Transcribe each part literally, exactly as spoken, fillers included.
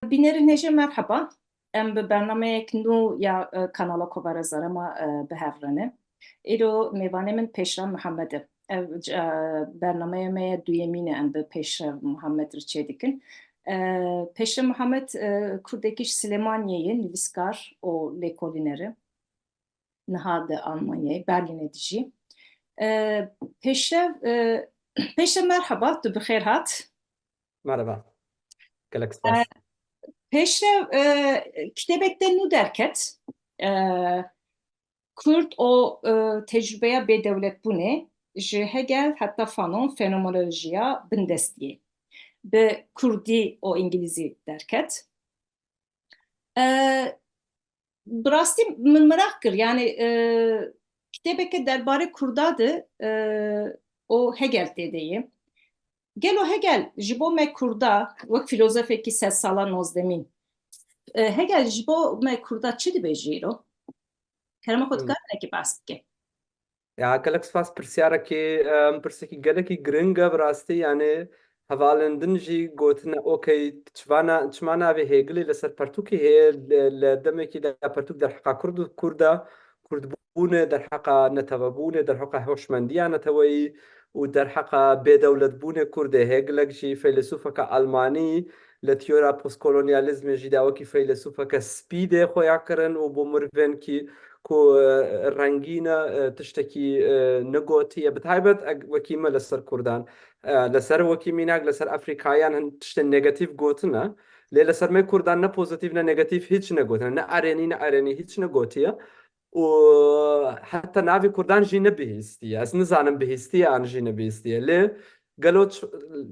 Bînerên hêja merheba. Em bi bernameyek nû ya, e, kanala Kovara Zarema, e, bi hev re ne. Îro mêvanê min Pêşra Mihemed e. Ev, e, bernameya me ya duyemîn e, em bi Pêşra Mihemed re çêdikin. E, Pêşra Mihemed, e, kurdekî ji Silêmaniyê ye, nivîskar û lêkolîner e. Niha di Almanyayê, Berlînê dijî. E, Pêşrev, e, Pêşrev merheba, tu bi xêr hat. Merhaba. Gelek spas. E, Pêşrev, e, kitêbek te nû derket. E, Kurd û, e, tecrûbeya bêdewletbûnê, ji Hegel heta Fanon, fenomenolojiya bindestiyê. Bi kurdî û îngilîzî derket. E, bi rastî min miraq kir, yanî, e, kitêbeke derbarê Kurda de, e, û Hegel tê de ye. Gelo Hegel ji bo me Kurda, wek filozofekî sedsala nozdemîn, e, Hegel ji bo me Kurda çi dibêje îro? Kerema xwe Hmm. dikare hinekî behs bike? Ya, gelek spas pirsiyarekî, em, pirsekî gelekî giring e bi rastî, yanî hevalên din jî gotine, okey, çima na-, çima navê Hêgilê li ser pertûkê heye, li, li demekî de pertûk derheqa Kurd û Kurda, Kurdbûnê, derheqa netewebûnê, derheqa hoşmendiya neteweyî û derheqa bêdewletbûnê Kurdê. Hêgilek jî feylesûfeke Almanî li tiyora postkolonyalîzmê jî de wekî feylesûfeke spî dê xuya kirin û bo mirvên kî ku, e, rengîn e, e, tiştekî, e, negotiye. Bi taybet eg-, wekî me li ser Kurdan, e, li ser wekî mînak li ser Efrîkayan hin tiştên negatîf gotine. Lê li ser me Kurdan ne pozîtîf ne negatîf hîç negotine. Ne erênî ne erênî hîç negotiye. Û heta navê Kurdan jî nebihîstiye. Ez nizanim bihîstiye an jî nebihîstiye. Lê gelo ç-,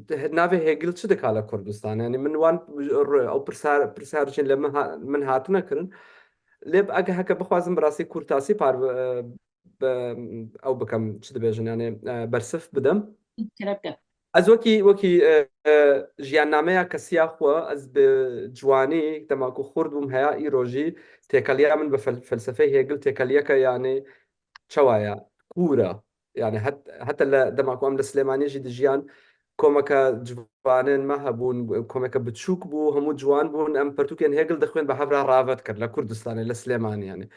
navê Hegel çi dikale Kurdistan? Yanî min wan r-, ew pirsar, pirsar jî li min ha-, min hatine kirin. Lê eg heke bixwazim bi rastî kurtasî par bi, bi, ew bikim, çi dibêjin, yanî, e, bersiv bidim. Kerem ke. Ez wekî, wekî, e, e, jiyannameya kesiya xwe, ez bi ciwanî, dema ku xurt bûm, heya îro jî têkeliya min bi fel-, felsefeyê Hegel têkeliyeke, yanî, çawa ye? Kûr e. Yanî het-, heta li, dema ku em li Silêmaniyê jî dijiyan, komeke ciwanên me hebûn, komeke biçûk bû, hemû ciwan bûn, em pertûkên Hegel dixwên, bi hev re rave dikir li Kurdistanê, li Silêmaniyê, yanî.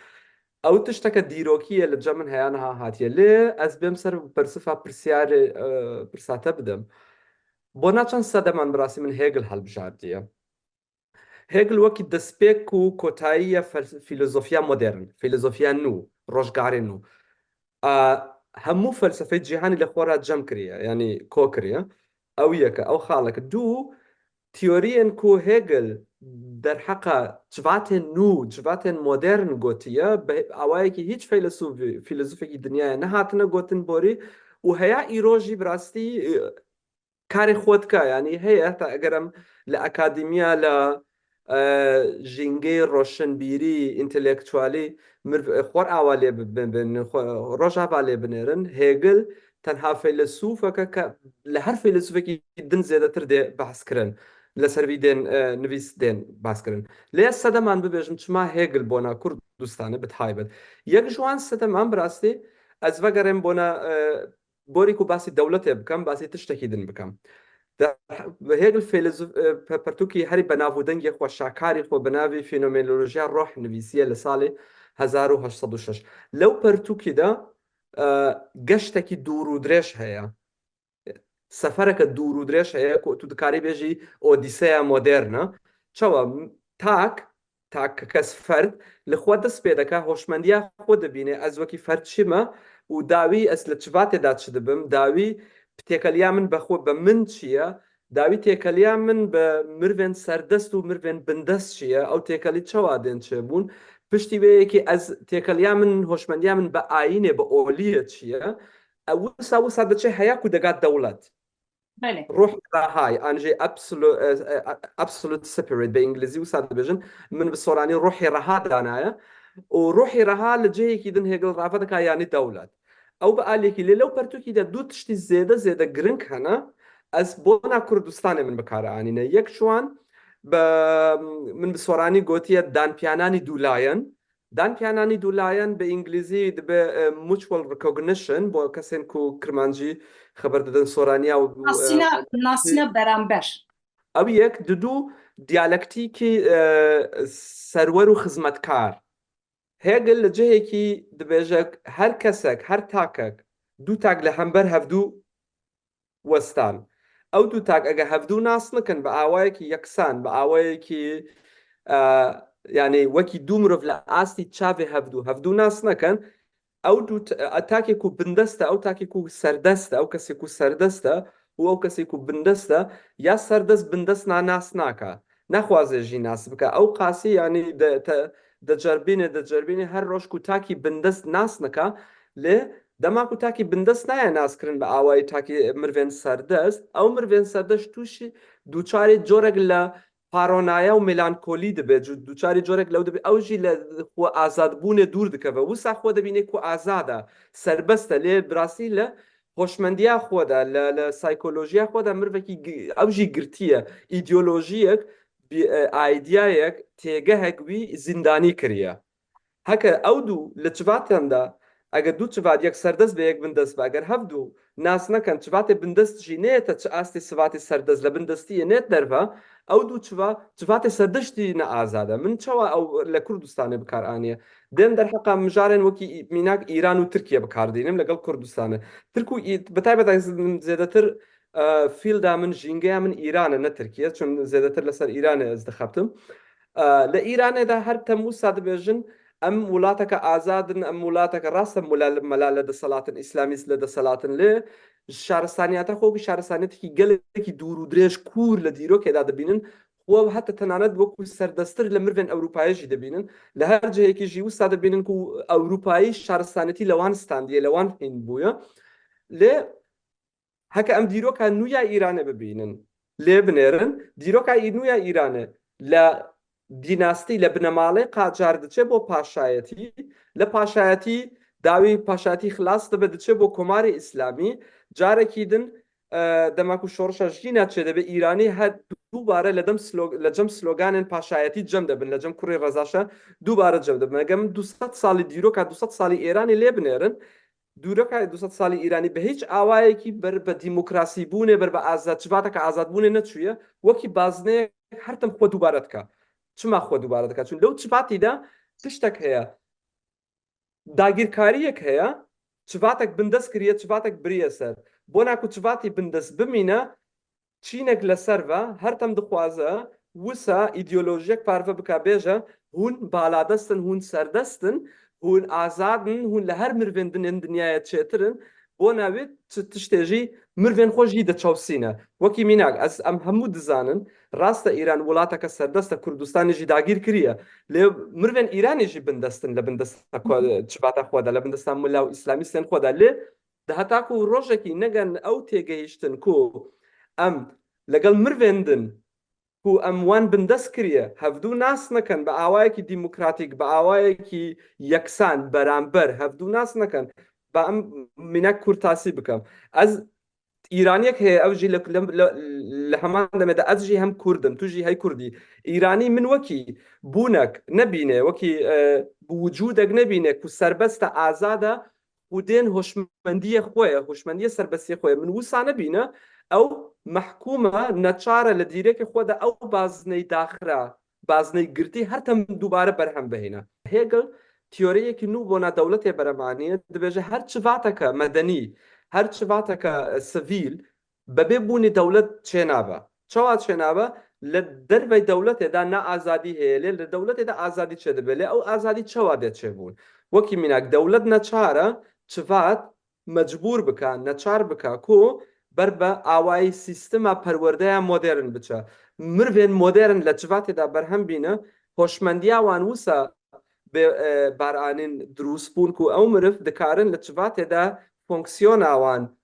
Ew tişteke dîrokî ye, li cem min heya niha hatiye. Lê ez bêm ser bersiva pirsiyarê, e, pirsa te bidim. Bona çend sedeman bi rastî min Hegel hilbijartiye. Hegel wekî destpêk û kotayî ye fel-, fîlozofiya modern, fîlozofiya nû, rojgarê nû. A, hemû felsefeyê cîhanî li xwe re cem kiriye, yanî ko kiriye. Ew yek e, ew xalek e. Du, teoriyên ku Hegel derheqa civatên nû, civatên modern gotiye, bi awayekî hîç feylesûfî-, fîlozofekî dinyayê nehatine gotin borî û heya îro jî bi rastî, e, karê xwe dike. Yanî heye, heta eger em li akademiya, li, e, jîngê roşenbîrî, întelektualî, mirv-, e, xwe awa lê bi-, bi-, bin, xwe, rojava lê binêrin, Hegel tenha feylesûfeke ke li her feylesûfekî din zêdetir dê behs kirin. Li ser vî dên, e, nivîs dên behs kirin. Lê ez sedeman bibêjim çima Hegel bona Kurdistanê bi taybet. Yek ji wan sedeman bi rastî ez vegerêm bona, e, borî ku basî dewletê bikim, basî tiştekî din bikim. De, Hegel feylezof, e, pe-, pertûkî herî benav û dengê xwe, şakarî xwe bi navê Fenomenolojiya Ruh nivîsiye li salê hezar û heşt sed û şeş. Lew pertûkî de, e, geştekî dûr û dirêj heye. Sefereke dûr û dirêj heye ku tu dikarî bêjî Odîseya modern e. Çawa? Tak, tak kes ferd li xwe dest pê dike, hoşmendiya xwe dibîne, ez wekî ferd çi me û dawî ez li çivatê de çi dibim, dawî têkeliya min bi xwe, bi min çi ye, dawî têkeliya min bi mirvên serdest û mirvên bindest çi ye, ew têkelî çawa tên çêbûn. Piştî vê yekê ez têkeliya min, hoşmendiya min bi ayînê, bi oliyê çi ye, ew wisa, wisa diçe heya ku diga dewlet. Belê. Ruhê reha ye, an jî absolu-, e, e, absolute spirit, bi îngilîzî wisa dibêjin. Min bi soranî ruhê reha danaye. Û ruhê reha li cihekî din Hegel rave dike, yanî dewlet. Ew bi aliyekî, lê lew pertûkî de du tiştî zêde, zêde giring hene, ez bona Kurdistanê min bi kar anîne. Yek ji wan, bi, min bi soranî gotiye danpiyananî dûlayen. Danpiyananî dûlayen bi îngilîzî dibe, e, mutual recognition, bo kesên ku kirmancî xeber didin, soraniya û, e, Nasîna, nasîna beramber. Ew yek, dudu diyalektîkî, e, serwer û xizmetkar. Hegel li cihekî dibêje, her kesek, her takek, du tak li hember hevdû westan. Ew du tak ege hevdû nas nikin, bi awayekî yeksan, bi awayekî, e, yanî wekî du mirov li astî çavê hevdû, hevdû nas nekin, ew du t-, e, takê ku bindest e, ew takê ku serdest e, ew kesê ku serdest e û ew kesê ku bindest e, ya serdest bindest na nas naka. Nexwaze jî nas bike. Ew qasî, yanî de, te, de cerbîne, de cerbîne her roj ku takî bindest nas nika, lê dema ku takî bindest nayê naskirin bi awayî takî mirvên serdest, ew mirvên serdest tûşî dûçarê corek le paronaya û melankolî dibe, cu-, dûçarê corek lew dibe, ew jî le xwe azadbûnê dûr dikeve. Wisa xwe dibîne ku azad e, serbest e, lê bi rastî le hoşmendiya xwe de, le, le saykolojiya xwe de mirvekî gi-, ew jî girtî ye, îdeolojiyek, bi, e, aîdiyayek, têgehek wî zîndanî kiriye. Heke ew du li çivatan de, eger du çivat yek serdest be, yek bindest be, eger hevdu nas nekin, çivatê bindest jî neyete çi astê sivatê serdest, le bindestiyê nêt derve, ew du çiva, çivatê serdest jî ne azad e. Min çawa ew le Kurdistanê bi kar aniye? Dêm derheqa mijarên wekî Î-, mînak Îran û Tirkiye bi kar dînim, legel Kurdistanê. Tirk û Î-, bi taybet ez zêdetir, e, fîlda min, jîngeya min Îran e, ne Tirkiye. Çun zêdetir li ser Îranê ez dixebtim. E, li Îranê de her tim wisa dibêjin, em welateke azad in, em welateke rast e, mula-, mela li deselatin, îslamîst li deselatin, lê şaristaniyeta xwe wekî şaristaniyetekî gelekî dûr û dirêj, kûr li dîrokê de dibînin, xwe heta tenanet wekî serdesttir li mirvên Ewropayê jî dibînin. Li her cihekî jî wisa dibînin ku Ewropayî şaristaniyetî li wan standiye, li wan hîn bûye. Lê heke em dîroka nû ya Îranê bibînin, lê binêrin, dîroka î-, nû ya Îranê li dînastî, li binemalê qacar diçe bo paşayetî, li paşayetî dawî paşayetî xilas dibe, diçe bo komarê îslamî, carekî din, e, dema ku şorişa jîna çêdibe, Îranî her dubare li dem slo-, li cem sloganên paşayetî cem dibin, li cem kurê Reza Şah dubare cem dibin. Eger em du sed salî, dîroka du sed salî Îranê lê binêrin, dîroka du sed salî Îranî bi hiç awayekî ber bi demokrasîbûnê, ber bi azad, çivateke azadbûnê neçûye. Wekî bazneyek her tim xwe dubare dike. Çima xwe dubare dike? Çun lew çivatî de tiştek heye. Dagîrkariyek heye, çivatek bindest kiriye, çivatek biriye ser. Bona ku çivatî bindest bimîne, çînek li ser ve, her tim dixwaze wisa îdeolojiyek parve bike, bêje, hûn baladest in, hûn serdest in, hûn azad in, hûn li her mirvên din ên dinyayê çêtir in. Bona wê çi tiştê jî mirvên xwe jî diçewsîne. Wekî mînak, ez, em hemû dizanin, rast e, Îran welateke serdest e, Kurdistanê jî dagîr kiriye. Lê mirvên Îranê jî bindest in li bindesta ku-, çivata xwe de, li bindesta mila û îslamîstên xwe de. Lê di heta ku rojekî negerin ew têgehiştin ku em legel mirvên din ku em wan bindest kiriye, hevdû nas nekin bi awayekî demokratîk, bi awayekî yeksan, beramber, hevdû nas nekin, ba em mînak kurtasî bikim. Ez Îraniyek heye, ev jî li, li, li, li heman demê de ez jî hem Kurd im, tu jî hey Kurdî. Îranî min wekî bûnek nebîne, wekî, e, bi wicûdek nebîne ku serbest e, azad e, û dên hoşmendiyê xwe ye, hoşmendiyê serbestiyê xwe ye. Min wisa nebîne, ew mehkûm e, neçar e li dîrekê xwe de ew bazneyî daxira, bazneyî girtî her tim dubare berhem bihêne. Hegel teoriyekî nû bona dewletê berhem aniye, dibêje her çivateke medenî, her çivateke, e, sivîl, bebê bûnê dewlet çênabe. Çawa çênabe? Li dervey dewletê de ne azadî heye, lê li dewletê de azadî çêdibe. Lê ew azadî çawa dê çêbûn? Wekî mînak, dewlet neçar e çivat mecbûr bike, neçar bike ku ber bi awayî sîstema perwerdeya modern biçe. Mirvên modern li çivatê de berhem bîne, hoşmendiya wan wisa bê, e, baranîn dirûst bûn ku ew miriv dikarin li çivatê de fonksiyona wan,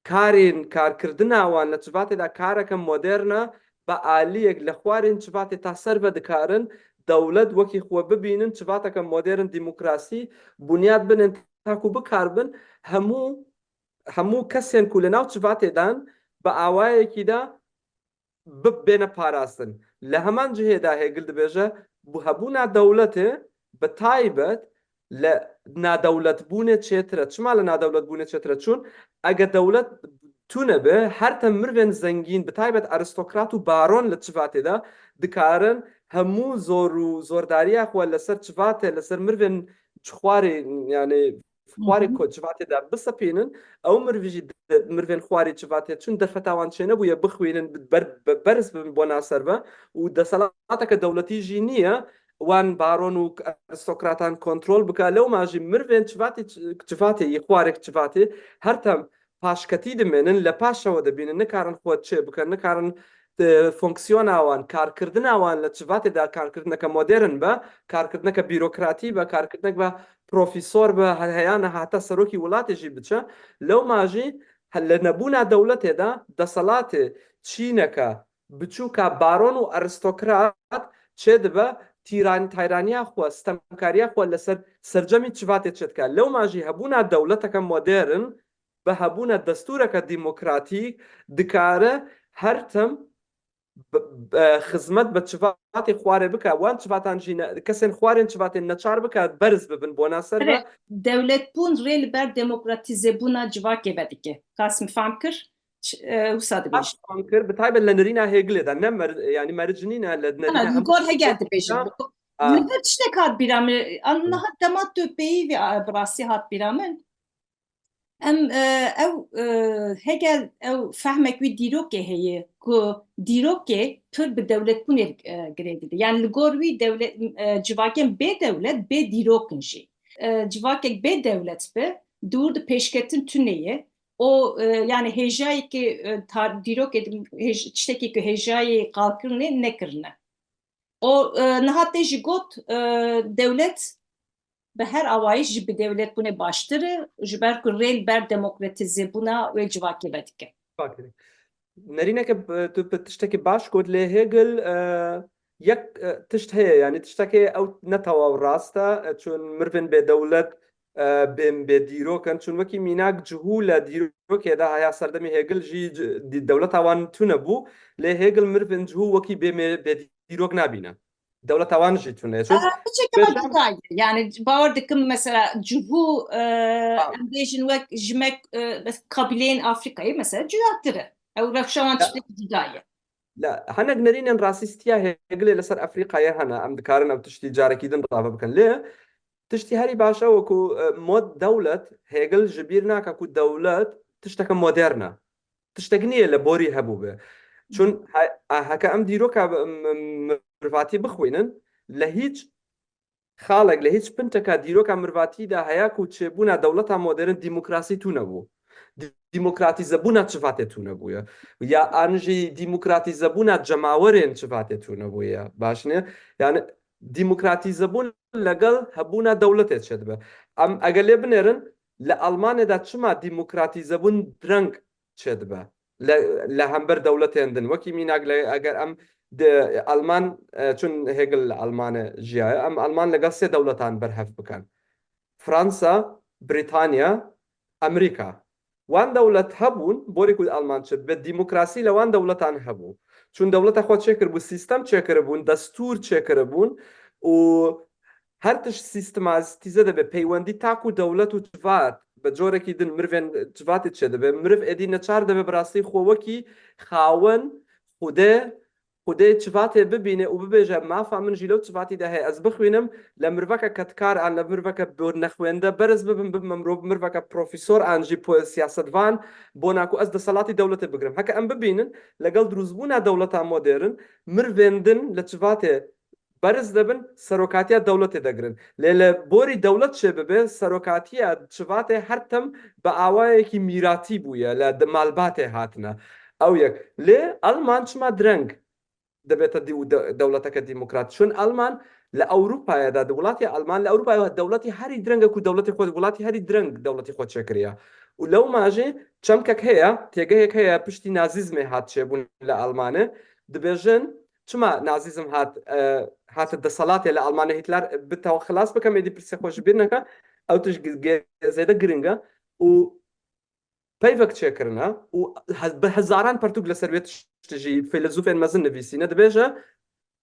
karên, karkirina wan li çivatê de kareke modern e, bi aliyek li xwarên çivatê ta ser ve dikarin dewlet wekî xwe bibînin, çivateke modern, demokrasî bunyad binin, ta ku bikarbin hemû, hemû kesên ku li nav çivatê dan bi awayekî de bi-, bêne parastin. Li heman cihê de Hegel dibêje, bu hebûna dewletê bi taybet li nadewletbûnê çêtir e. Çima li nadewletbûnê çêtir e? Çun ege dewlet tune be, her tim mirvên zengîn, bi taybet aristokrat û baron li çivatê de dikarin hemû zor û zordariya xwe li ser çivatê, li ser mirvên xwarê, yani xwarê Hı hı. ko-, çivatê de bisepînin, ew mirvî jî de-, mirvên xwarê çivatê çûn derfeta wan çênebûye bixwînin, bi-, ber-, be-, berz bibin bona ser ve û deselateke dewletî jî niye wan baron û aristokratan kontrol bike. Lewma jî mirvên çivatê, çivatê yî, xwarek çivatê her tim paşketî dimênin, li paşewe dibînin, nikarin xwe çê bikin, nikarin, e, fonksiyona wan, karkirina wan li çivatê de karkirineke modern be, karkirineke bîrokratî be, karkirinek be profesor be, he-, heya niha heta serokî welatê jî biçe. Lewma jî he-, li nebûna dewletê de deselatê çîneke biçûka baron û aristokrat çêdibe, tîran-, tayraniya xwe, stemkariya xwe li ser sercemî çivatê çêdike. Lewma jî hebûna dewleteke modern bi hebûna destûreke demokratîk dikare her tim bi, bi, xizmet bi çivatê xwarê bike. Wan çivatan jî ne, kesên xwarên çivatên neçar bike, berz bibin bona ser Erê, ve. Dewletbûn rê li ber demokratîzebûna civakê vedike. Kas min fam kir? Ç-, e, wisa dibêjim. Kas fam kir, bi taybet li nerîna Hegelê de, ne mer-, yani meric nîne, li nerîna Ana, hemû li gor Hegel dibêjim. Ha. Li ber tiştek hat bîra min, an niha dema tu peyî vê, a, bi rastî hat bîra min. Em, e, ew, e, Hegel, ew fehmek wî dîrokê heye ku dîrokê pir bi dewletbûnê, e, girê dide. Yani li gor wî dewlet, e, civakên bê dewlet, bê dîrok in jî. E, civakek bê dewlet be, dûr di pêşketin tune ye. O, e, yani hêjayekê, e, tar-, dîrokê di hêj-, tiştekê ku hêjayê qalkirinê nekirine. O, e, niha tê jî got, e, dewlet bi her awayî jî bi dewletbûnê baştir e, ji ber ku rê li ber demokratîzebûna wê civakê vedike. Fakirî. Nerîneke, e, tu bi tiştekî baş got, lê Hegel, e, yek, e, tişt heye, yani tiştekê ew ne tewaw rast e, e, çun mirvên bêdewlet, e, bên bêdîrok in, çun wekî mînak cihû li dîrokê de haya serdemê Hegel jî c-, di-, dewleta wan tune bû, lê Hegel mirvên cihû wekî bê mê-, bêdîrok nabîne. Dewleta wan jî tune ye. Çun Aa, piçeke me beşan- cuda ye. Yani bawer dikim mesela cihû, e, Ha. em bêjin wek ji me, e, mes-, kabîleyên Afrîkayê mesela cuyatir e. Ew rewşa wan Ya. tiştek cuda ye. La, hinek nerînên rasîstiya Hegelê li ser Afrîkayê hene, em dikarin ew tiştî carekî din rave bikin. Lê tiştî herî baş ew e ku, e, mod dewlet, Hegel ji bîr nake ku dewlet tişteke modern e. Tiştek niye li borî hebûbe. Çun he-, a, heke em dîroka, m-, m-, mirvatî bixwînin, li hîç xalek, li hîç pinteka dîroka mirvatî de heye ku çêbûna dewleta modern demokrasî tune bû. Dî-, demokratîzebûna çivatê tune bûye. Ya an jî demokratîzebûna cemawerên çivatê tune bûye. Baş ne? Yani demokratîzebûn legel hebûna dewletê çêdibe. Em eger lê binêrin, li Almanê de çima demokratîzebûn direng çêdibe li, li hember dewletên din? Wekî mînak, li, eger em di Alman, e, çun Hegel li Almanê jiyaye, em Alman legel sê dewletan berhev bikin. Fransa, Brîtanya, Amerîka. Wan dewlet hebûn, borî ku Alman çi, bi demokrasî li wan dewletan hebû. Çun dewleta xwe çêkiribû, sîstem çêkiribûn, destûr çêkiribûn û her tişt sîstematîze dibe, peywendî ta ku dewlet û civat bi corekî din mirvên civatê çêdibe. Miriv êdî neçar dibe bi rastî xwe wekî xawen, xwedê, xwedê civatê bibîne û bibêje, mafa min jî lew civatî de heye, ez bixwînim, li mirveke kedkar an li mirveke bi nexwende berz bibim, bibime mirov, mirveke profesor an jî po-, siyasetvan, bona ku ez deselatî dewletê bigirim. Heke em bibînin, legel dirûzbûna dewleta modern, mirvên din li civatê berz dibin, serokatiya dewletê degirin. Lê li borî dewlet çêbibe, serokatiya civatê her tim bi awayekî mîratî bûye, li di malbatê hatine. Ew yek. Lê Alman çima direng dibête dî-, de-, dewleteke demokrat? Çun Alman li Ewropayê de, di welatê Alman, li Ewropayê dewletî herî direng e ku dewletê xwe, welatî herî direng dewletî xwe çêkiriye. Û lewma jî çemkek heye, têgehek heye, piştî nazîzmê hat çêbûn li Almanê. Dibêjin, çima nazîzm hat, e, hat deselatê li Almanê, Hitler bi tew xilas bikim, êdî pirsê xwe ji bîr neke, ew tişt gi-, ge-, zêde giring e û peyvek çêkirine û he-, bi hezaran pertûk li ser wê tiştî jî feylesûfên mezin nivîsîne. Dibêje,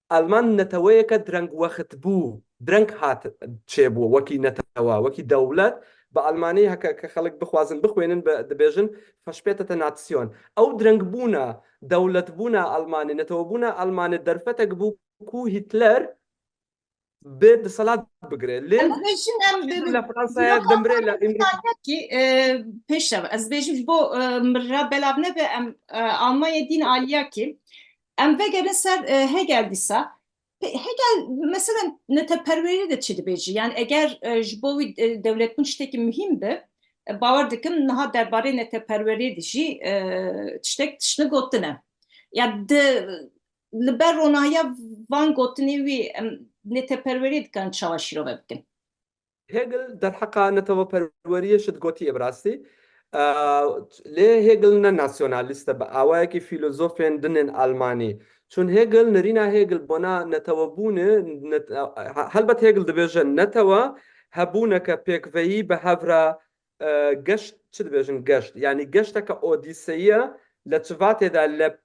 Alman neteweyeke direngwextbû, direng hat çêbû wekî netewa, wekî dewlet, Bi almanî heke ke xelk bixwazin bixwînin, bi, dibêjin Verspätete Nation. Ew direngbûna, dewletbûna Almanî, netewebûna Almanî derfetek bû ku Hitler bi desthilat bigire. Lê Em dibêjin, em bi, bi, li Fransaya demre li Îmrî- ki, e, pêş re. Ez dibêjim ji bo, e, min re belav nebe, em, e, Almanya dîn aliya ki. Em vegerin ser, e, Hegel dîsa. Pe-, Hegel, mesela, neteperwerî de çi dibêjî? Yani eger, e, ji bo wî, e, dewletbûn tiştekî muhîm bi, e, bawer dikim niha derbarê neteperweriyê de jî, e, tiştek tiştine gotine. Ya di, li ber ronahiya van gotinê wî em neteperweriyê dikarin çawa şîrove bikin? Hegel derheqa neteweperweriyê şi digotiye bi rastî. Eee, lê Hegel ne nasyonalîst e, bi awayekî fîlozofên din ên Almanî. Çun Hegel, nerîna Hegel bona netewebûnê, net-, he-, helbet Hegel dibêje netewe hebûneke pêkveyî bi hev re, e, geşt, çi dibêjin geşt? Yanî geşteke odîseyî ye, li çivatê de li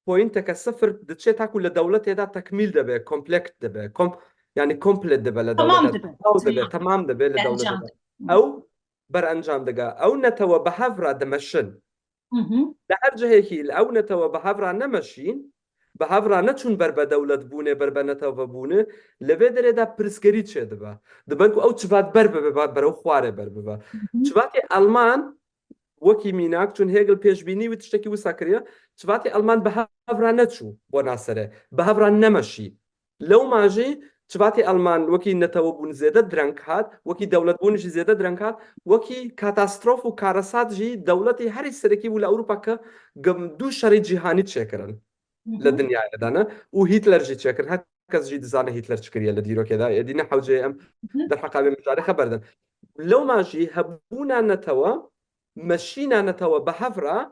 poynteke sifir diçe ta ku li dewletê de tekmîl dibe, komplekt dibe, kom-, yanî komplet dibe li Tamam dewletê de. dibe. Taw dibe, Tamam. tamam dibe li Encam dewletê de. dibe. Ew berencam dike. Ew netewe bi hev re dimeşin. Hı hı. Li her cihekî li ew netewe bi hev re nemeşîn, bi hev re neçûn ber bi dewletbûnê, ber bi netewebûnê, li vê derê de pirsgirî çêdibe. Dibe ku ew çivat ber bibe, ba-, berê xwarê ber bibe. Hı hı. Çivatê Alman, wekî mînak, çun Hegel pêşbînî wî tiştekî wisa kiriye, çivatê Alman bi hev re neçû bona serê, bi hev re nemeşî. Lewma jî çivatê Alman wekî netewebûn zêde direng hat, wekî dewletbûn jî zêde direng hat, wekî katastrof û karesat jî dewletê herî serekî bû li Ewropa ke gem-, du şerê cîhanî çêkirin Hı hı. li dinyayê de ne û Hitler jî çêkir. Her kes jî dizane Hitler çi kiriye li dîrokê de. Êdî ne hewceyê em Hı hı. derheqa vê mijarê xeber din. Lewma jî hebûna netewe, meşîna netewe bi hev re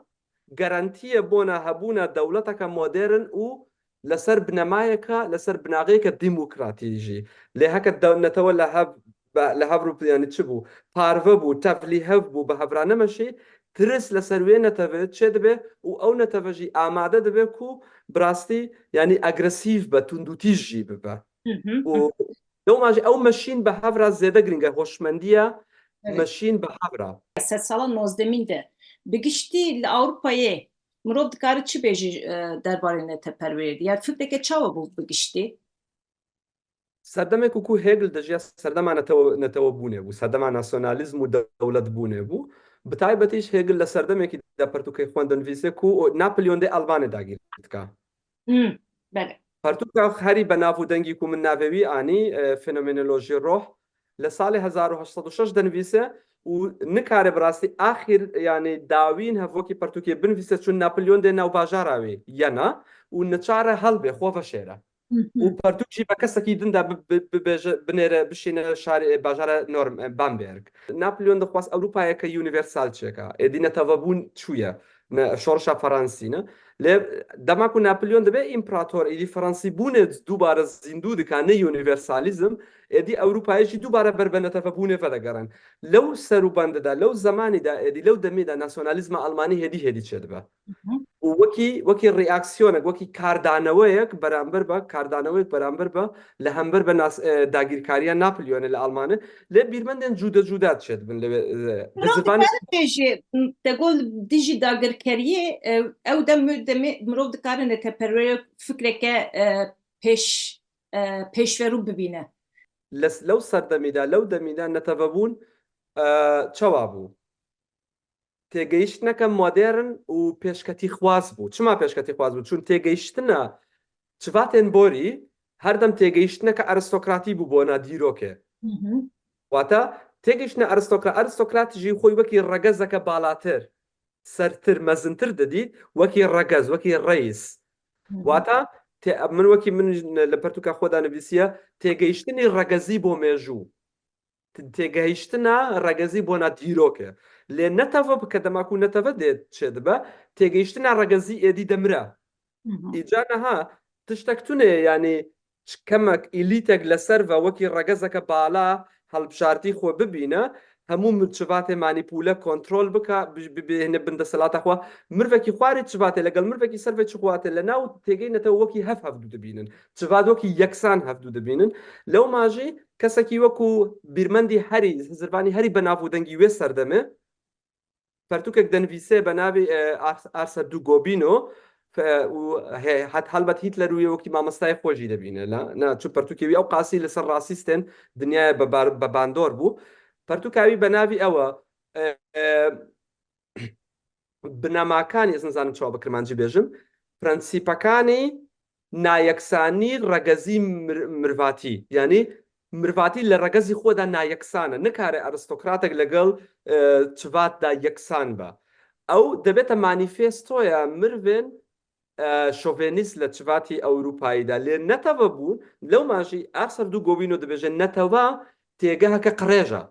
garantiyê bona hebûna dewleteke modern û li ser binemayeke, li ser binageyeke demokratî jî. Lê heke de-, netewe li hev, be-, li hev rû, yanî çi bû? Parve bû, tevlîhev bû, bi hev re nemeşî, tirs li ser wê netevê çêdibe û ew neteve jî amade dibe ku bi rastî, yanî agresîv be, tundûtîj jî bibe. Hı hı, Û hı. lewma jî ew meşîn bi hev re zêde girîng e, hoşmendiya Evet. meşîn bi hev re. Sedsala nozdemîn de bi giştî li Ewropayê mirov dikare çi bêjî, e, derbarê neteperweriyê de? Ya fikreke çawa bû bi giştî? Serdemê ku, ku Hegel dijiya serdema netewe-, netewebûnê bû, serdema nasyonalîzm û dewletbûnê bû. Bi taybetî jî Hegel li serdemekî de pertûkê xwe dinivîse ku o-, Napolyon dê Almanê dagîr dika. Hmm, belê. Pertûka herî bi nav û dengî ku min navê wî anî, e, Fenomenoloji Roh, li salê hezar û heşt sed û şeş dinivîse û nikare bi rastî axîr, yanî dawîn hev wekî pertûkê binivîse, çun Napolyon dê nav bajara wê yena û niçare helbê xwe veşêre. Hı hı. Û pertûk jî bi kesekî din de bi, bi, bibêje, binêre, bişîne şarê, bajara Norm, e, Bamberg. Napolyon dixwest Ewropayeke unîversal çêka. Êdî netewebûn çûye. Ne, şorşa Fransî ne. Lê dema ku Napolyon dibe împerator, êdî Fransîbûnê dubare zîndû dika, ne unîversalîzm, êdî Ewropayê jî dubare ber bi netewebûnê vedegerin. Lew serûbendê de, lew zemanî de, êdî lew demê de nasyonalîzma Almanî hêdî hêdî çêdibe. Hı hı. Û wekî, wekî reaksiyonek, wekî kardaneweyek beramber be, kardaneweyek beramber be, li hember be nas-, e, dagîrkariya Napolyonê li Almanê, lê bîrmendên cude cuda çêdibin li, e, bi Mirov zivanê dikare bêje, m, De Gaulle dijî dagirkeriyê, e, ew dem demê mirov dikare neteperwerê fikreke, e, pêş, e, pêşverû bibîne. Les-, lew serdemî de, lew demî de netewebûn, e, çawa bû? Têgeyiştineke modern û pêşketîxwaz bû. Çima pêşketîxwaz bû? Çun têgeyiştina çivatên borî her dem têgeyiştineke aristokratî bû bona dîrokê. Hı hı. Wata têgeyiştina aristokra-, aristokrat jî xwe wekî regezeke balatir, sertir, mezintir didît, wekî regez, wekî reîs. Hı hı. Wata tê-, min wekî min li pertûka xwe de nivîsiye, têgeyiştinî regezî bo mêjû. T-, têgehiştina regezî bona dîrok e. Lê netewe bike, dema ku netewe dê çêdibe, têgehiştina regezî êdî demire. Hı hı. Îca niha tiştek tune, yanî ç-, kemek, îlîtek li ser ve wekî regezeke bala hilbijartî xwe bibîne, hemû mi-, çivatê manîpûle, kontrol bika, bi-, bi-, bihêne bin desthilata xwe. Mirvekî xwarê çivatê legel mirvekî ser vê çivatê le nav têgey netew wekî hev hevdû dibînin. Çivat wekî yeksan hevdû dibînin. Lewma jî kesekî wekû bîrmendî herî, hizirvanî herî benav û dengî wê serdemê, pertûkek denivîse be navê, e, Ars-, Arser du Gobino, fe-, û he-, het-, helbet Hitler û yê wekî mamostayê xwe jî dibîne, la, na, çu pertûkê wî ew qasî li ser rasîstên dinyayê be bar-, be bandor bû. Pertûka wî be navî ew e, e, e, binemakanî, ez nizanim çawa bi kirmancî bêjim, prensîpekanî nayeksanî regezî mir-, mirvatî. Yanî mirvatî li regezî xwe de nayeksan e. Nikare aristokratek legel, e, çivat de yeksan be. Ew dibête manîfestoya mirvên, e, şovenîst li çivatî Ewropayî de. Lê netewebûn, lewma jî Arthur du Gobino dibêje, netewa têgeheke qirêj e.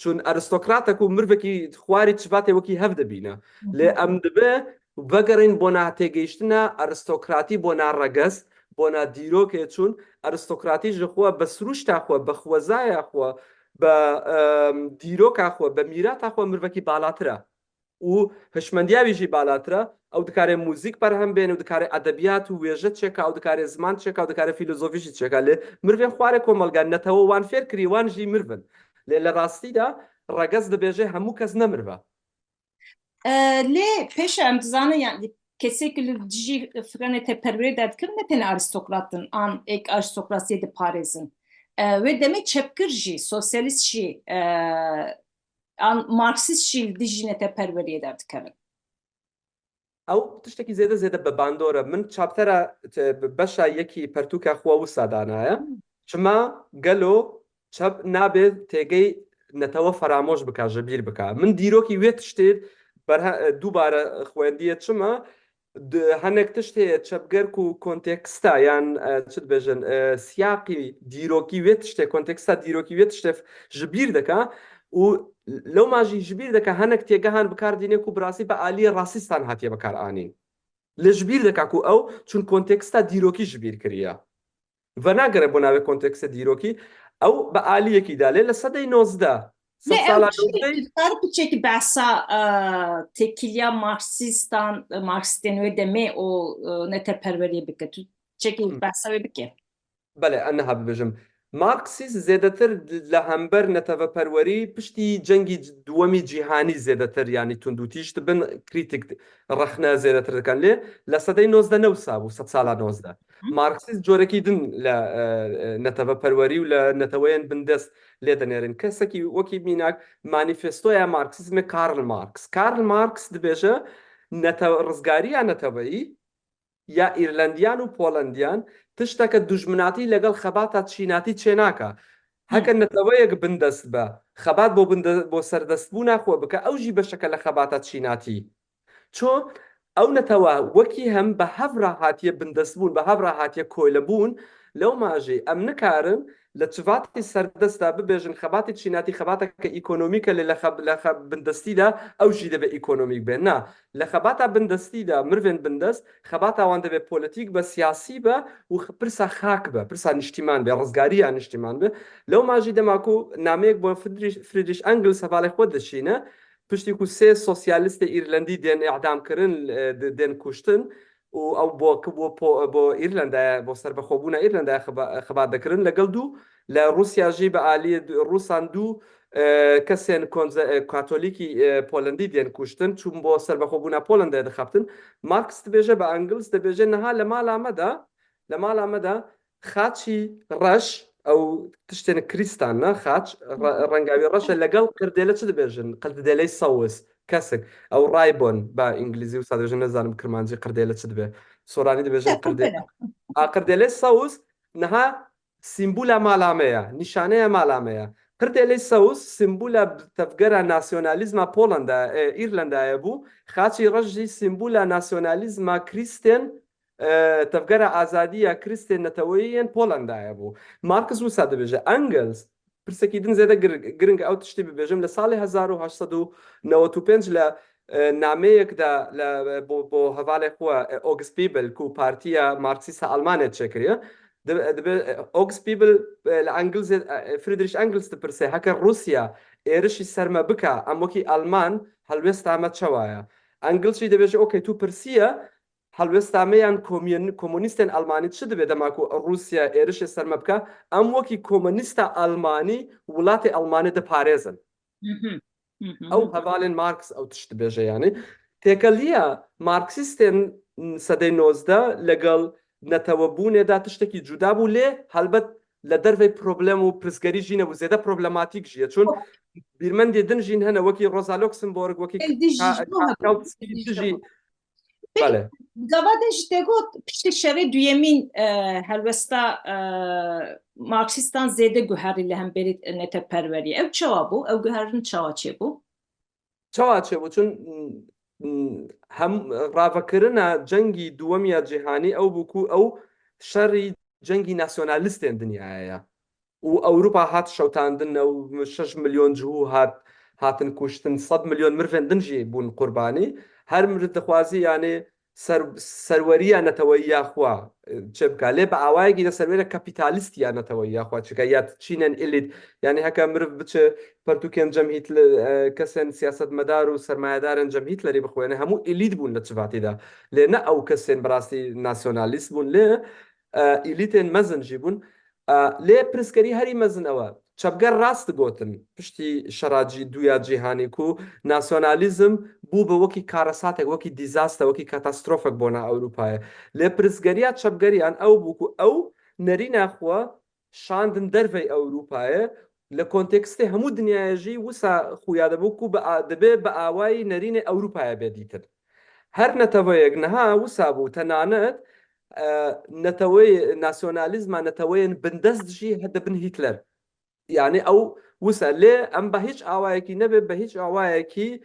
Çûn aristokratek û mirvekî xwarî çivatê wekî hev dibîne. Lê em dibe vegerîn bona têgihiştina aristokratî, bona regez, bona dîrokê, çûn aristokratî ji xwe bi sirûşta xwe, bi xwezaya xwe, bi, em, dîroka xwe, bi mîrata xwe mirvekî balatir e. Û hişmendiya wî jî balatir e. Ew dikare muzîk berhem bêne, ew dikare edebiyat û wêje çêka, ew dikare ziman çêka, ew dikare filozofî jî çêka. Lê mirvên xwarê komelga netewe wan fêr kirî, wan jî mirv in. Lê li rastî de regez dibêje hemû kes ne mirv e. E, lê pêşe em dizanin, yani kesê ku li dijî fikra neteperwerê de dikevin ne tenê aristokrat in, an êk aristokrasiyê diparêzin. E, wê demê çepgir jî, sosyalîst jî, e, an marksîst jî li dijî neteperweriyê derdikevin. Ew tiştekî zêde zêde bi bandor e. Min çaptera te-, beşa yekî pertûka xwe wisa danaye. Çima gelo çep nabe têgey netewe feramoş bika, ji bîr bika? Min dîrokî wê tiştê berhe-, dubare xwendiye. Çima? Di, hinek tişt heye çepger ku konteksta yan, e, çi dibêjin, e, siyaqî dîrokî wê tiştê, konteksta dîrokî wê tiştê f-, ji bîr dike û lewma jî ji bîr dike hinek têgehan bi kar dîne ku bi rastî bi aliyê rasîstan hatiye bi kar anîn. Lê ji bîr dike ku ew çûn konteksta dîrokî ji bîr kiriye. Venagere bo navê konteksta dîrokî, ew bi aliyekî de, lê li sedey nozdeh, Lê ew sala çi, nozdeh, tu dikare piçekî behsa, e, têkiliya marksîstan, e, marksîstên wê demê û, e, neteperweriyê bike? Tu çekî Hmm. behsa wê bike? Belê, ez niha bibêjim. Marksîst zêdetir li hember neteveperwerî piştî cengî c-, duwemî cîhanî zêdetir, yanî tundûtîj dibin, krîtîk rexne zêdetir dikin. Lê li sedey nozdeh ne wisa bû, sedsala nozdeh. Hı. Marksîst corekî din li, e, e, neteveperwerî û li neteweyên bindest lê dinêrin. Kesekî wekî mînak manîfestoya Marksîzmê Karl Marx. Karl Marx dibêje, nete-, rizgariya neteweyî ya Îrlendiyan û Polendiyan tişteke dujminatî legel xebata çînatî çênake. Heke neteweyek bindest be, xebat bo binde-, bo serdestbûna xwe bike, ew jî beşeke li xebata çînatî. Ço ew netewe wekî hem bi hev re hatiye bindestbûn, bi hev re hatiye koylebûn, lewma jî em nikarin li çivatî serdest de bibêjin xebatê çînatî xebateke îkonomîk e, lê li xeb-, li xeb-, bindestî de ew jî debe îkonomîk be. Na, li xebata bindestî de mirvên bindest, xebata wan debe polîtîk be, siyasî be û x-, pirsa xak be, pirsa niştîman be, rizgariya niştîman be. Lewma jî dema ku nameyek bo Friedrich, Friedrich Engels hevalê xwe dişîne, piştî ku sê sosyalistê îrlendî tên îdam kirin, e, di-, tên kuştin û ew bo, bo, bo Îrlendaya, bo serbexwebûna Îrlendaya xeba-, xebat dikirin. Legel dû li Rûsya jî bi aliyê du-, Rûsan dû, e, kesên konze-, e, katolîkî, e, Polendî tên kuştin, çûn bo serbexwebûna Polendayê dixebtin. Marx dibêje, bi Engels dibêje, niha li mala me de, li mala me de xaçî reş, ew tiştên krîstan ne, xaç, re-, renga wî reş e, legel qirdêle çi dibêjin? Qirdêley sewis, kesik. Ew raybon, bi îngilîzî wisa dibêjin, nizanim kirmancî qirdêle çi dibe. Soranî dibêjin qirdêle. A, qirdêlê sewis niha sîmbola mala me ye, nîşaneya mala me ye. Qirdêlê sewis sîmbola tevgera nasyonalîzma Polenda, e, Îrlendayê bû. Xaçî reş jî sîmbola nasyonalîzma krîstên, e, tevgera azadî ya krîstên neteweyî yên Polendayê bû. Marx wisa dibêje. Engels, pirsekî din zêde gir-, giring ew tiştî bibêjim. Li salê hezar û heşt sed û newed û pênc li, e, nameyek de li, bo, bo hevalê xwe, e, August Bebel, ku Partiya Marksîst a Almanê çêkiriye, Dibe, dibe, e, Augsbibel, e, li Engels, e, Friedrich Engels dipirse, heke Rûsya êrişî ser me bike, em wekî Alman helwêsta me çawa ye? Engels jî dibêje, okey, tu pirsiye, helwêsta me yan komyun-, komunîstên Almanî çi dibe dema ku Rûsya êrişê ser me bike? Em wekî komunîsta Almanî welatê Almanî diparêzin. Mhm. Mhm. Ew hevalên Marx ew tişt dibêje, yanî têkeliya Marksîstên sedey nozdeh legel netewebûnê de tiştekî cuda bû, lê helbet li dervey problem û pirsgerî jî nebû, zêde problematîk jî ye. Çun bîrmendê din jî hene, wekî Rosa Luxemburg, wekî Ev dijî Ka-, ji bo hebû. Kautsky, Dijî ji dijî bo. Peki, Belê. Gava din jî te got, piştî şerê duyemîn, e, helwesta, e, Marksîstan zêde guherî li hemberî neteperweriyê. Ew çawa bû? Ew guherin çawa çêbû? Çawa çêbû? Çun, m, m, hem ravekirina cengî duwem ya cîhanî ew bû ku ew şerî cengî nasyonalîstên dinyayê ye. Û Ewropa hat şewtandin, ew şeş milyon cihû hat, hatin kuştin, sed milyon mirvên din jî bûn qurbanî. Her miriv dixwazî, yanî ser-, serweriya neteweyiya xwe, e, çêbike. Lê bi awayekî de serweriya kapîtalîst ya neteweyiya xwe çike, ya çînên elît. Yanî heke miriv biçe pertûkên Cem Hitler, e, kesên siyasetmedar û sermayedarên Cem Hitlerî bixwêne, hemû elît bûn li çivatî de. Lê ne ew kesên bi rastî nasyonalîst bûn, lê, e, elîtên mezin jî bûn. E, lê pirsgerî herî mezin ew e. Çepger rast digotin, piştî şera cî-, duya cîhanî ku nasyonalîzm bû bi wekî karesatek, wekî dîzaster, wekî katastrofek bona Ewropayê. Lê pirsgeriya çepgeriyan ew bû ku ew nerîna xwe şandin dervey Ewropayê, li kontekstê hemû dinyayê jî wisa xuya dibû ku bi a-, dibe bi awayî nerînê Ewropayê bê dîtin. Her neteweyek niha wisa bû, tenanet, e, neteweyê, nasyonalîzma neteweyên bindest jî hede bin Hitler. Yanî ew wisa lê em bi hîç awayekî nebe, bi hîç awayekî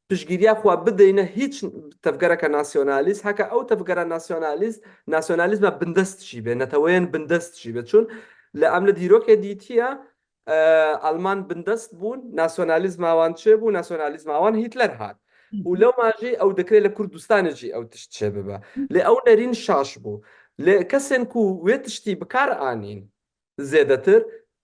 piştgiriya xwe bideyne hîç tevgereke nasyonalîst. Heke ew tevgera nasyonalîst, nasyonalîzma bindest jî be, neteweyên bindest jî be. Çun li em li dîrokê dîtiye, e, Alman bindest bûn, nasyonalîzma wan çêbû, nasyonalîzma wan Hitler hat. Hı hı. Û lewma jî ew dikirê li Kurdistanê jî ew tişt çêbibe. Hı. Lê ew nerîn şaş bû. Lê kesên ku wê tiştî bi kar anîn zêdetir,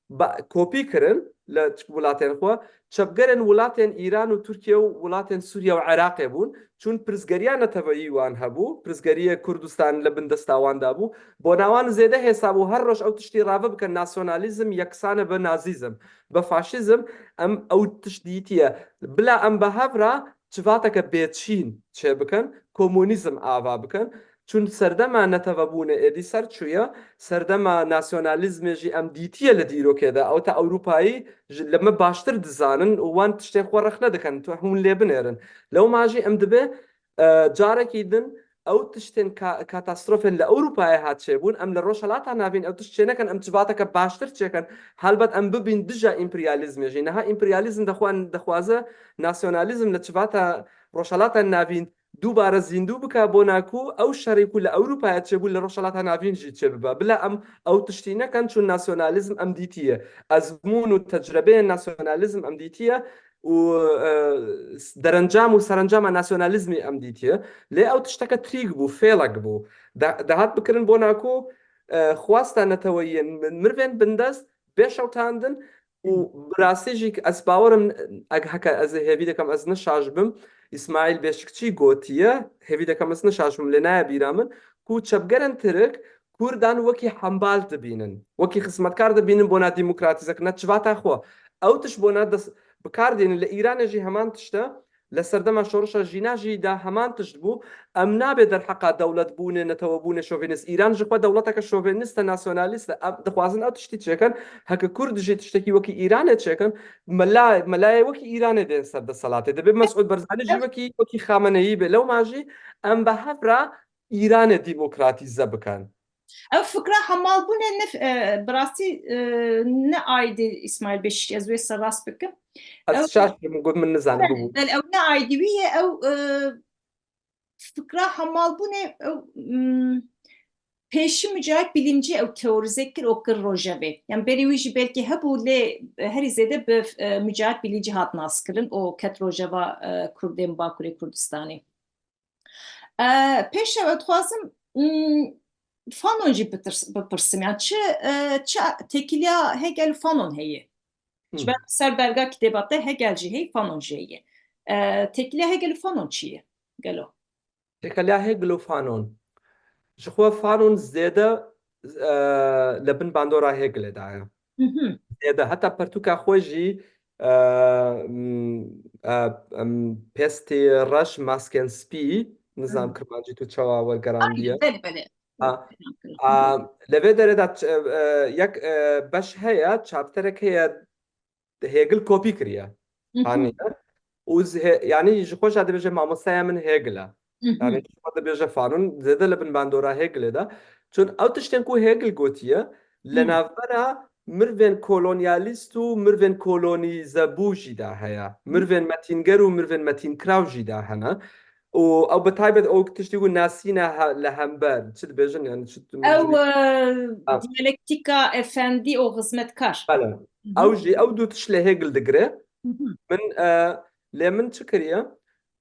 ba-, kopî kirin li welatên xwe, çepgerên welatên Îran û Tirkiye û welatên Sûriye û Iraqê bûn. Çun pirsgeriya neteweyî wan hebû, pirsgeriyê Kurdistan li bin desta wan de bû. Bona wan zêde hêsa bû, her roj ew tiştî rave bikin, nasyonalîzm yeksan e bi nazîzm, bi faşîzm, em ew tişt dîtiye. Bila em bi hev re çivateke bêçîn çêbikin, komunîzm ava bikin. Çun serdema netewebûnê êdî ser çûye, serdema nasyonalîzmê jî em dîtiye li dîrokê de. Ew te Ewropayî ji, li me baştir dizanin û wan tiştên xwe rexne dikin, tu hûn lê binêrin. Lewma jî em dibe, e, carekî din ew tiştên ka-, katastrofên li Ewropayê hat çêbûn, em li Rojhelata Navîn ew tişt çênekin, em çivateke baştir çêkin. Helbet em bibîn dija împeryalîzmê jî. Niha împeryalîzm dixwa-, dixwaze nasyonalîzm li çivata Rojhelata Navîn dubare zîndû bike, bona ku ew şerê ku li Ewropayê çêbû li Rojhelata Navîn jî çêbibe. Bila em ew tiştî nekin, çun nasyonalîzm em dîtiye. Ezmûn û tecrebeyên nasyonalîzm em dîtiye û, e, derencam û serencama nasyonalîzmê em dîtiye. Lê ew tişteke trîk bû, fêlek bû. De-, dihat bikirin bona ku, e, xwesta neteweyiyên mirvên bindest bê şewtandin û bi rastî jî ez bawer im, eg-, heke ez ê hêvî dikim ez ne şaş bim, Îsmaîl Beşikçî gotiye, hêvî dikim ez ne şaş bim, lê naye bîra min, ku çepgerên Tirk Kurdan wekî hembal dibînin, wekî xizmetkar dibînin bona demokratîzekirina çivata xwe. Ew tişt bona dest bi kar dînin. Li Îranê jî heman tişt e. Li serdema şorişa jîna jî de heman tişt bû. Em nabê derheqa dewletbûnê, netewebûnê şovînîst. Îran ji xwe dewleteke şovînîst e, nasyonalîst e. Em dixwazin ew tiştî çêkin. Heke Kurd jî tiştekî wekî Îranê çêkin, mela-, melayê wekî Îranê dên ser desthilatê. Dibê Mesûd Barzanî jî wekî, wekî Xameneî be. Lewma jî em bi hev re Îranê demokratîze bikin. Ev fikra hemalbûnê ne, e, bi rastî, e, ne aîdî Îsmaîl Beşîk, ez wê serrast bikim. Ez Ew şaş bûm, got min nizane, bibû. Belê, ew ne aîdî wî ye, ew, e, fikra hemalbûnê, ew, m, pêşî Mücahit Bilimci ew teorîze kir û kir rojevê. Yan berî wî jî belkî hebû, lê herî zêde bi, e, Mücahit Bilimci hat naskirin û ket rojeva, e, Kurdên Bakurê Kurdistanê. E, pêş ew, ez dixwazim, mm, Fanon jî bitirs-, bipirsim. Yani çi, e, çi têkiliya Hegel û Fanon heye? Ji ber ser belga kitêba te Hegel jî heye, Fanon jî heye. E, têkiliya Hegel û Fanon çi ye? Gelo? Têkiliya Hegel û Fanon. Ji xwe Fanon zêde, e, li bin bandora Hegelê de ye. Hı hı. Zêde. Heta pertûka xwe jî, e, m, e, em, pêstê reş, masken spî, nizam Hı. kirmancî tu çawa wergerandiye. Belê, belê, belê. Ha. Hı hı. A, li vê derê de ç-, e, e, yek, e, beş heye, çapterek heye, Hegel kopî kiriye. Hı hı. Anî. Û z-, he-, yanî ji xwe jî dibêje mamosteya min Hegel e. Hı hı. Yanî ji xwe dibêje Fanon, zêde li bin bandora Hegelê de. Çun ew tiştên ku Hegel gotiye, li Hı. navbera mirvên kolonyalîst û mirvên kolonîzebû jî de heye. Hı. Mirvên metînger û mirvên metînkiraw jî de hene. Û ew bi taybet ew tiştî ku nasîne he-, li hember, çi dibêjin, yani çi tu Ew, e, Ha. diyalektîka efendî û xizmetkar. Bele. Hı hı. Ew jî, ew du tişt li Hegel digire. Hı hı. Min, e, lê min çi kiriye?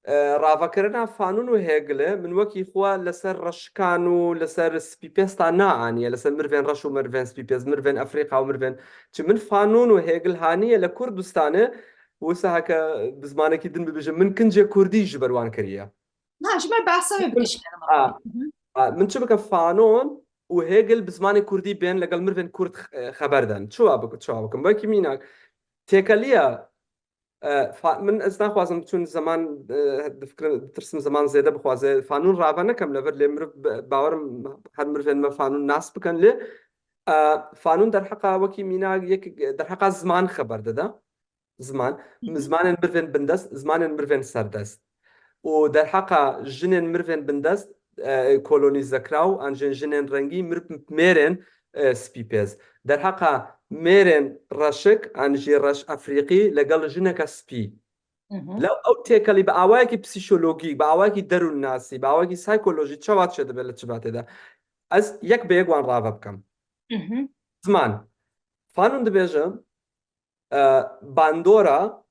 E, ravekirina Fanon û Hegelê, min wekî xwe li ser reşikan û li ser spîpêsta naaniye, li ser mirvên reş û mirvên spîpêst, mirvên Efrîka û mirvên, çi min Fanon û Hegel haniye li Kurdistanê, wisa heke bi zimanekî din bibêjim, min kincê kurdî ji ber wan kiriye. Ha, ji me behsa wê bike ji kerema. Ha. Hı hı. Ha, min çi bike Fanon û Hegel bi zimanê kurdî bên, legel mirvên kurd, e, xeber den. Çawa bik-, çawa bikim? Belkî mînak. Têkeliya, e, fa-, min ez naxwazim çun zeman, e, difikirim, ditirsim zeman zêde bixwaze. Fanon rave nekem li vir, lê mirov be-, bawerim her mirvên me Fanon nas bikin. Lê, e, Fanon derheqa wekî mînak yek, derheqa ziman xeber dide. Ziman, Hı hı. zimanên mirvên bindest, zimanên mirvên serdest. Û derheqa jinên mirvên bindest, e, kolonîzekiraw, an jin jinên rengî, mir-, mêrên, e, spîpêz. Derheqa mêrên reşik, an jî reş efrîqî, legel jineke spî. Hı hı. Lew ew têkelî bi awayekî psîkolojîk, bi awayekî derûnnasî, bi awayekî saykolojî çawa çêdibe li çivatê de? Ez yek bi yek wan rave bikim. Hı hı. Ziman. Fanon dibêje, e, bandora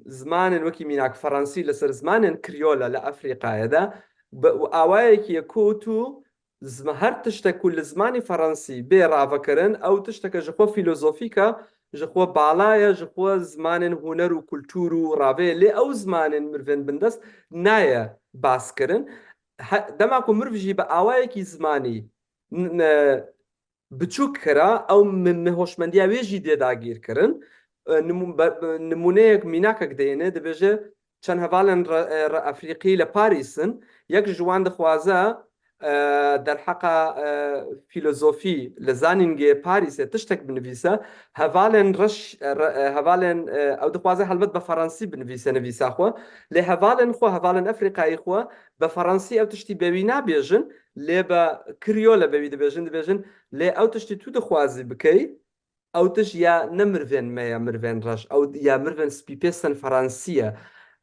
zimanên wekî mînak fransî li ser zimanên kriyol e li Efrîkayê de, bi awayekî ye ku tu zima-, her tiştek ku li zimanî fransî bê ravekirin, ew tişteke ji xwe fîlozofîk e, ji xwe bala ye, ji xwe zimanên huner û kultur û ravê ye. Lê ew zimanên mirvên bindest naye baskirin. He-, dema ku mirov jî bi awayekî zimanî n-, n-, biçûk kira, ew mi, mi hoşmendiya wê jî dê dagîr kirin. E, nimû-, be-, be-, nimûneyek, mînakek deyêne, dibêje, çend hevalên re-, e, re-, Efrîqî li Parîs in, yek ji wan dixwaze, e, derheqa, e, fîlozofî li zanîngê Parîsê tiştek binivîse, hevalên reş, e, re-, e, hevalên, e, ew dixwaze helbet bi fransî binivîse nivîsa xwe, lê hevalên xwe, hevalên Efrîqayî xwe bi fransî ew tiştî bi wî nabêjin, lê bi kriyole bi wî dibêjin, dibêjin, lê ew tiştî tu dixwazî bikey, ew tişt ya ne mirvên me ye, mirvên reş, ew ya mirvên spîpêstin fransî ye.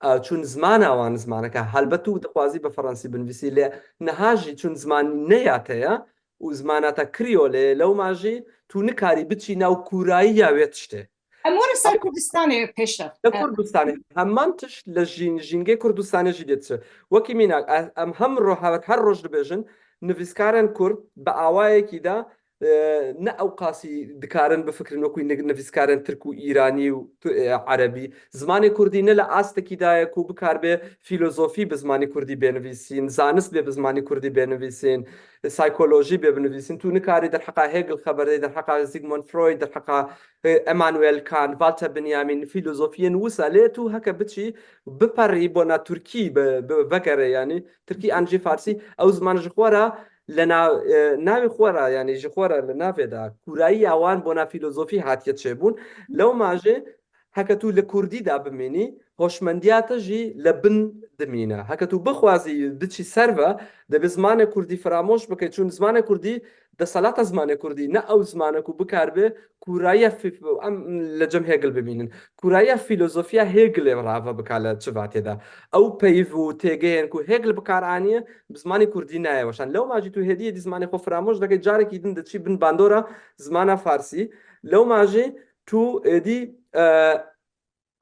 E, çun zimana wan zimaneke, helbet tu dixwazî bi fransî binivîsî, lê niha jî çun ziman ne ya te ye û zimana te kriyol e, lewma jî tu nikarî biçî nav kûrayiya wê tiştê. Em werin ser Kurdistanê pêşrev. Li Kurdistanê heman tişt li jîn-, jîngê Kurdistanê jî dê diçe. Wekî mînak, e-, em hem ro-, her, her roj dibêjin, nivîskarên Kurd bi awayekî de, e, ne ewqasî dikarin bifikirin wekî ni-, nivîskarên Tirk û Îranî û tu-, e, Erebî. Zimanê Kurdî ne li astekî de ye ku bikar bê fîlozofî bi zimanê Kurdî bê nivîsîn, zanist bê bi zimanê Kurdî bê nivîsîn, saykolojî bê binivîsîn. Tu nikarî derheqa Hegel xeber de, derheqa Sigmund Freud, derheqa e, Emmanuel Kant, Walter Benjamin, fîlozofiyên wisa, lê tu heke biçî biperî bona Tirkî, bi, bi, vegerê, yanî Tirkî an jî Farsî, ew ziman ji xwe re li na-, e, navê xwe re, yanî ji xwe re li navê de kûrayiya wan bona fîlozofî hatiye çêbûn. Lewma jî heke tu li Kurdî de bimînî, hoşmendiya te jî li bin dimîne. Heke tu bixwazî biçî ser ve, dibê zimanê Kurdî firamoş bike, çun zimanê Kurdî, desthilata zimanê Kurdî, ne ew zimane ku bikar be kûrayiya fî-, em li cem Hegel bimînin. Kûrayiya fîlozofiya Hegelê rave bika li çivatê de. Ew peyv û têgehên ku Hegel bikar aniye, bi zimanê Kurdî nayê weşan. Lewma jî tu hêdî hêdî zimanê xwe firamoş dikey, carekî din diçî bin bandora zimana Farsî. Lewma jî tu êdî, e,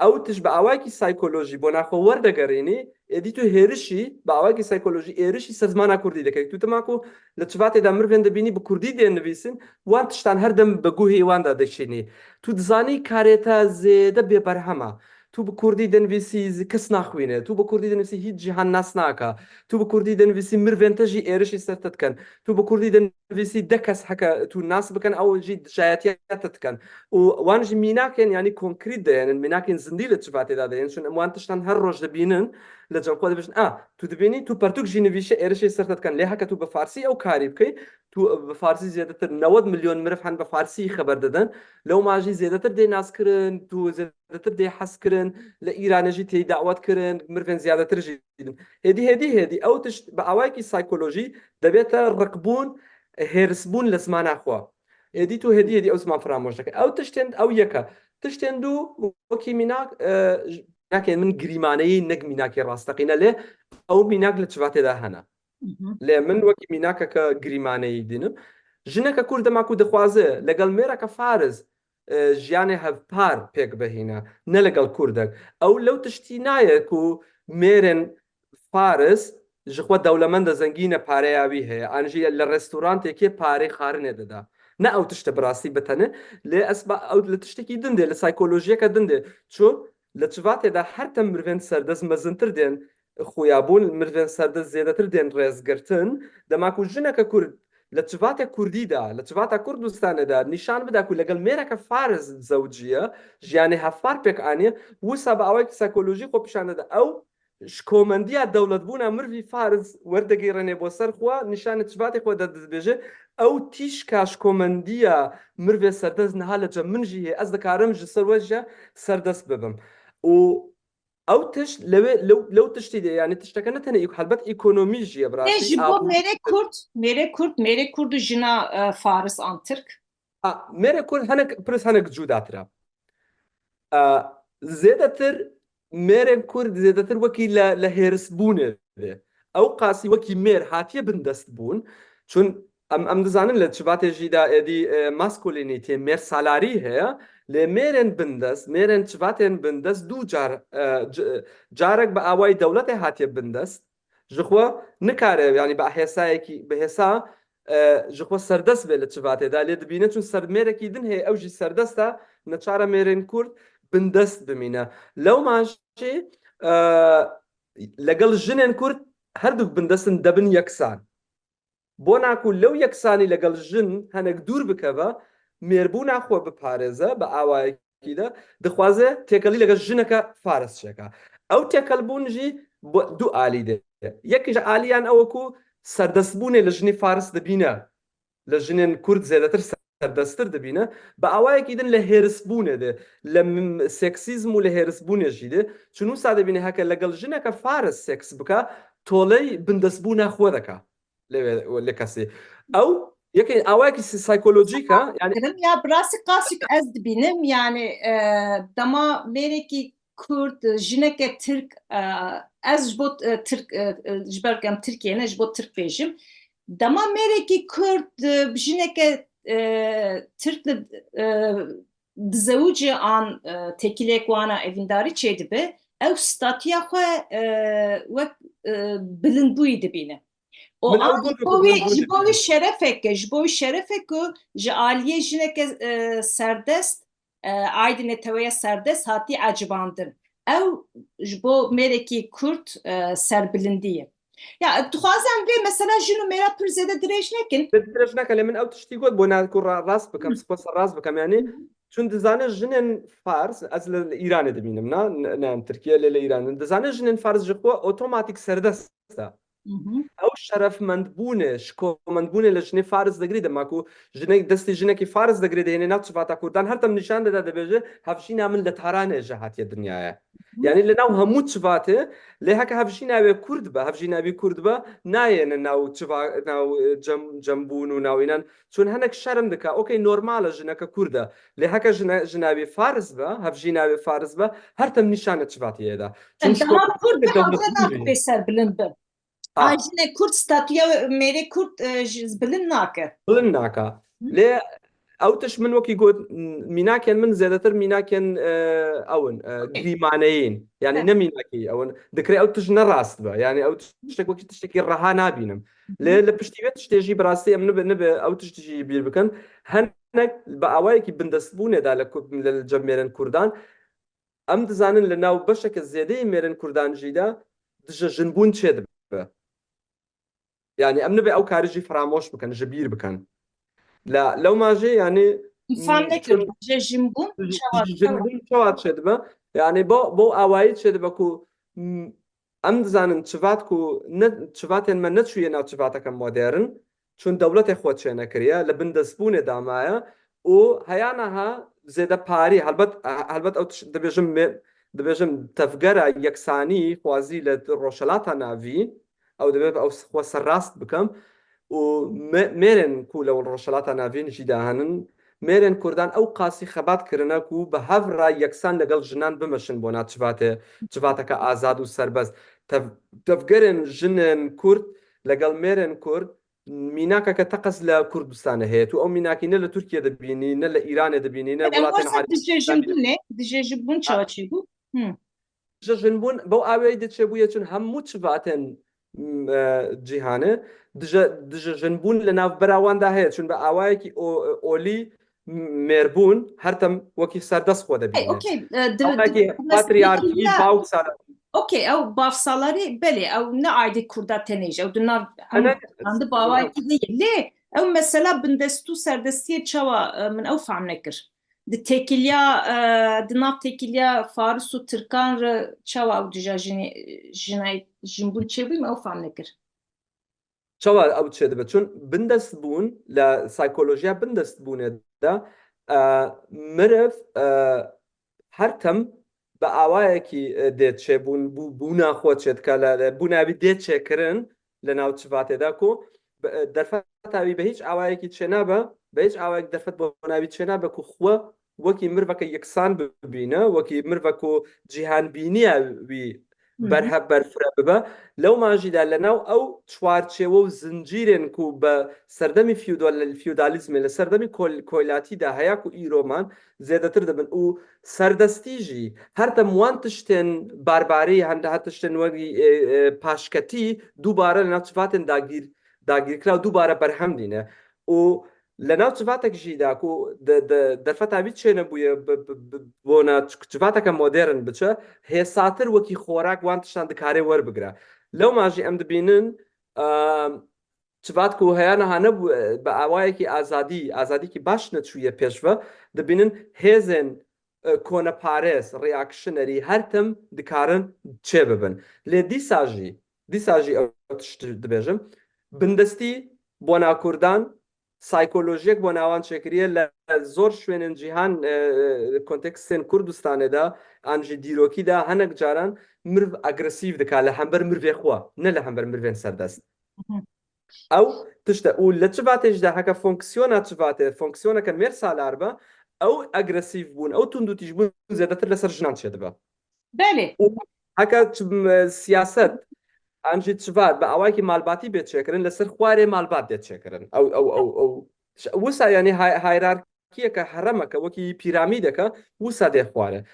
Ew tişt bi awayekî saykolojî bona xwe werdegerînî, êdî tu hêrişî, bi awayekî saykolojî êrişî ser zimana kurdî dikey. Tu dema ku li çivatê de mirvên dibînî bi kurdî dê nivîsin, wan tiştan her dem bi guhê wan de dişînî. Tu dizanî karê te zêde bêberhem e. Tu bi kurdî dinivîsî, zî kes naxwîne. Tu bi kurdî dinivîsî, hîç cîhan nas naka. Tu bi kurdî dinivîsî, mirvên te jî êrişî ser te dikin. Tu bi kurdî dinivîsî, deh kes heke tu nas bikin, ew jî dijayetiya te dikin. Û wan jî mînakên, yanî konkrît de, yanî mînakên zindî li çivatê de de yên. Çun em wan tiştan her roj dibînin, li cem xwe dibêjin, a, tu dibînî, tu pertûk jî nivîşe, êrişê ser te dikin. Lê heke tu bi farsî ew karî bikey, tu bi farsî zêdetir newed milyon miriv hen bi farsî xeber didin. Lewma jî zêdetir dê naskirin, tu zêdetir dê hezkirin, li Îranê jî tê dawet kirin, mirvên zêdetir jî din. Hêdî, hêdî, hêdî ew tişt bi awayekî saykolojî debête riqbûn, hêrisbûn li zimana xwe. Hêdî tu hêdî, hêdî ew ziman firamoş dike. Ew tiştên, ew yek e. Tiştên du, wekî mînak, e, j-, mînakên min girîmaneyî, ne mînakê rasteqîne, lê ew mînak li çivatê de hene. Hı hı. Lê min wekî mînakeke girîmaneyî dînim. Jineke Kurd dema ku dixwaze legel mêreke Faris, e, jiyanê hevpar pêk bihîne, ne legel Kurdek. Ew lew tiştî nayê ku mêrên Faris ji xwe dewlemend e, zengîn e, pareya wî heye, an jî li restorantêkê parê xarinê dide. Ne ew tişt e bi rastî bi tenê, lê ez ba-, ew li tiştekî din dê, li saykolojiyeke din dê. Çu li çivatê de her tim mirvên serdest mezintir dên xuya bûn, mirvên serdest zêdetir dên rêzgirtin. Dema ku jineke Kurd li çivatê Kurdî de, li çivata Kurdistanê de nîşan bide ku legel mêreke Faris zewciye, jiyanê hevpar pêk aniye, wisa bi awayekî saykolojî xwe pîşan dide. Ew ji komendiya dewletbûna mirvî Faris werdegîrêne bo ser xwe, nîşanê çivatê xwe de dibêje, ew tîşka ji komendiya mirvê serdest niha li cem min jî heye, ez dikarim ji ser we jî serdest bibim. Û ew tişt lewê, lew, lew tiştî de, yanî tişteke ne tenê îk-, helbet ekonomî jî ye bi Lê rastî, ji bo abû- mêrê Kurd, mêrê Kurd, mêrê Kurd û jina, e, Faris an Tirk? Ha, mêrê Kurd hinek, pirs hinek cudatir e. E, zêdetir mêrên Kurd zêdetir wekî li, li hêrisbûnê de. Ew qasî wekî mêr hatiye bindest bûn. Çun em, em dizanin li çivatê jî de êdî, e, maskulinîtê, mêr salarî heye. Lê mêrên bindest, mêrên çivatên bindest du car, e, c-, carek bi awayî dewletê hatiye bindest. Ji xwe nikare, yanî bi hêsayekî, bi hêsa, e, ji xwe serdest be li çivatê de. Lê dibîne çun ser mêrekî din heye, ew jî serdest e, neçare mêrên Kurd bindest bimîne. Lewma jî, e, legel jinên Kurd her du bindest in dibin yeksan. Bona ku lew yeksanî legel jin hinek dûr bikeve, mêrbûna xwe biparêze, bi awayekî de dixwaze têkelî legel jineke Faris çêke. Ew têkelbûn jî bi du alî de. Yek ji aliyan ew e ku serdestbûnê li jinê Faris dibîne, li jinên Kurd zêdetir serdesttir dibîne. Bi awayekî din li hêrisbûnê de, li m-, seksîzm û li hêrisbûnê jî de. Çun wisa dibîne heke legel jineke Faris seks bike, toley bindestbûna xwe dike. Lê, lê kesî. Ew yekê awayekî si-, saykolojîk e, yanî Kirim ya, bi rastî qasî ku ez dibînim, yanî, e, dema mêrekî Kurd, jineke Tirk, e, ez ji bo, e, Tirk, e, e, ji ber ku em Tirkiyê ne, ji bo Tirk bêjim. Dema mêrekî Kurd, e, jineke, e, Tirk li, e, dizewicî an, e, têkiliyek wana evîndarî çêdibe, ew statiya xwe, e, wek, e, bilindbûyî dibîne. Û Min ew an got ji bo wî, ji bo wî şerefeke, ji bo wî şerefek ku ji aliyê jineke, e, serdest, e, aydê neteweya serdest hatî ecibandin. Ew ji bo mêrekî Kurd, e, serbilindî ye. Ya, dixwazim vê mesela jin û mêra pir zêde dirêj nekin. Dirêj neke, lê min ew tiştî got, bona ku ra-, rast bikim, Hı. spas rast bikim, yanî, Hı. çun dizane jinên Fars, ez li, li Îranê dibînim, na, ne, ne em Tirkiye, lê li Îran. Dizane jinên Fars ji xwe otomatîk serdest e. Hı hı. Ew şerefmendbûnê, şikomendbûnê li jinê Faris digirî, dema ku jinek, destê jinekî Faris digirê, dihêne nav çivata Kurdan, her tim nîşan dide, dibêje, hevjîna min li Taranê ji hatiye dinyayê. Hı. Yanî li nav hemû çivatê, lê heke hevjîna wê Kurd be, hevjîna wî Kurd be, nayêne nav çiva-, nav, e, cem-, cembûn û nav înan. Çun hinek şerm dike, okey, normal e, jineke Kurd e. Lê heke jine-, jina wî Faris be, hevjîna wê Faris be, her tim nîşane çivatiyê de. Çun Daha şikomendbûnê Kurd dewletbûnê. Pê serbilind be. Ha. An jinê Kurd, statûya mêrê Kurd, e, ji, bilind nake. Bilind nake. Hı. Lê ew tişt min wekî got, m-, mînakên min zêdetir mînakên, e, ew in, e, Okey. Grîmaneyîn. Yani Heh. Ne mînakî ew in. Dikrê ew tişt ne rast be. Yani ew tiştek wekî tiştekî reha nabînim. Lê li piştî vê tiştê jî bi rastî em nibe, nibe ew tişt jî bîr bikin. Hinek bi awayekî bindestbûnê de li ku-, li cem mêrên Kurdan, em dizanin li nav beşeke zêdeyî mêrên Kurdan jî de dije jinbûn çêdibe. Yani em nibe ew karî jî feramoş bikin, ji bîr bikin. La lewma jî yani, Fam m, nekirim, çi-, dije jinbûn çi-, çawa, çi-, jinbûn çawa çêdibe? Yani bo, bo awayî çêdibe ku, m, em dizanin çivat ku ne, çivatên me neçûye nav çivateke modern, çûn dewletê xwe çênekiriye, li bin destbûnê de maye û heya niha zêde parî, helbet, helbet ew tişt dibêjim mê-, dibêjim tevgera yeksanî xwazî li Rojhelata Navîn, ew dibê ew xwe serrast bikim û me-, mêrên ku li Rojhelata Navîn jî de henin, mêrên Kurdan ew qasî xebat kirine ku bi hev re yeksan legel jinan bimeşin bona çivate-, çivateke azad û serbest. Tev-, tevgerên jinên Kurd legel mêrên Kurd mînakeke teqez li Kurdistanê heye. Tu ew mînakî ne li Tirkiye dibînî, ne li Îranê dibînî, ne Em welatên wisa Ereb dijê dibînî. Jinbûnê, dijê jinbûn çawa çêbû? Hı. Dijê jinbûn, bew awayî de çêbûye, çun hemû çivatên, m, e, cîhanê, dijê, dijê jinbûn li nav bera wan de heye, çun bi awayekî o-, olî m-, mêrbûn her tim wekî serdest xwe Ey, dibîne. Okey, e, di-, Awayekî di-, patriyarkî, mesela bawk sala- Okey, ew bavsalarî, belê, ew ne aîdî Kurda tenê jî, ew di nav hemû Kurdan de bi awayekî heye. Lê ew mesela bindest û serdestiyê çawa, e, min ew fehm nekir. Di têkiliya, e, di nav têkiliya Faris û Tirkan re çawa ew dija jinê, jinay-, jinbûn çêbû, min ew fehm nekir. Çawa ew çêdibe? Çun bindestbûn, li psîkolojiya bindestbûnê de, e, miriv, e, her tim bi awayekî, e, dê çêbûn, bû-, bûna xwe çêdike, li, li bûna wî dê çêkirin li nav çivatê de ku bi, e, derfeta wî bi hîç awayekî çênabe, bi hîç awayek derfet bona wî çênabe ku xwe wekî mirveke yeksan bibîne, wekî mirvek ku cîhanbîniya wî Hı hı. berhe-, berfire bibe. Lewma jî de li nav ew çarçewe û zincîrên ku bi serdemî feodal-, feodalîzmê, li serdemî kol-, koylatî de heya ku îro man zêdetir dibin û serdestî jî her tim wan tiştên barbarî, hende her tiştên wekî, e, e, paşketî dubare li nav çivatên dagîr, dagîrkiraw dubare berhem dîne. Û li nav çivatek jî de ku di, di derfeta wî çênebûye bi, bi, bi, bona çi-, çivateke modern biçe, hêsatir wekî xorak wan tiştan dikare werbigire. Lewma jî em dibînin, e, çivat ku heya niha nebû, e, bi awayekî azadî, azadîkî baş neçûye pêş ve, dibînin hêzên, e, koneparêz, reactionary, her tim dikarin çêbibin. Lê dîsa jî, dîsa jî ew tişt dibêjim, bindestî bona Kurdan, psîkolojiyek bona wan çêkiriye, li zor şwênên cîhan, e, e, kontekstên Kurdistanê de, an jî dîrokî de hinek caran mirv agresîv dike li hember mirvê xwe, ne li hember mirvên serdest. Hı hı. Ew tişt e. Û li çivatê jî de heke fonksiyona çivatê, fonksiyoneke mêr salar be, ew agresîv bûn, ew tundûtîj bûn zêdetir li ser jinan çêdibe. Belê. Û heke çi-, m-, siyaset, an jî çivat bi awayekî malbatî bê çêkirin, li ser xwarê malbat dê çêkirin. Ew, ew, ew, ew. Ş-, wisa, yanî, hay-, hierarkiyeke, heremeke, wekî pîramîdeke, wisa dê xware.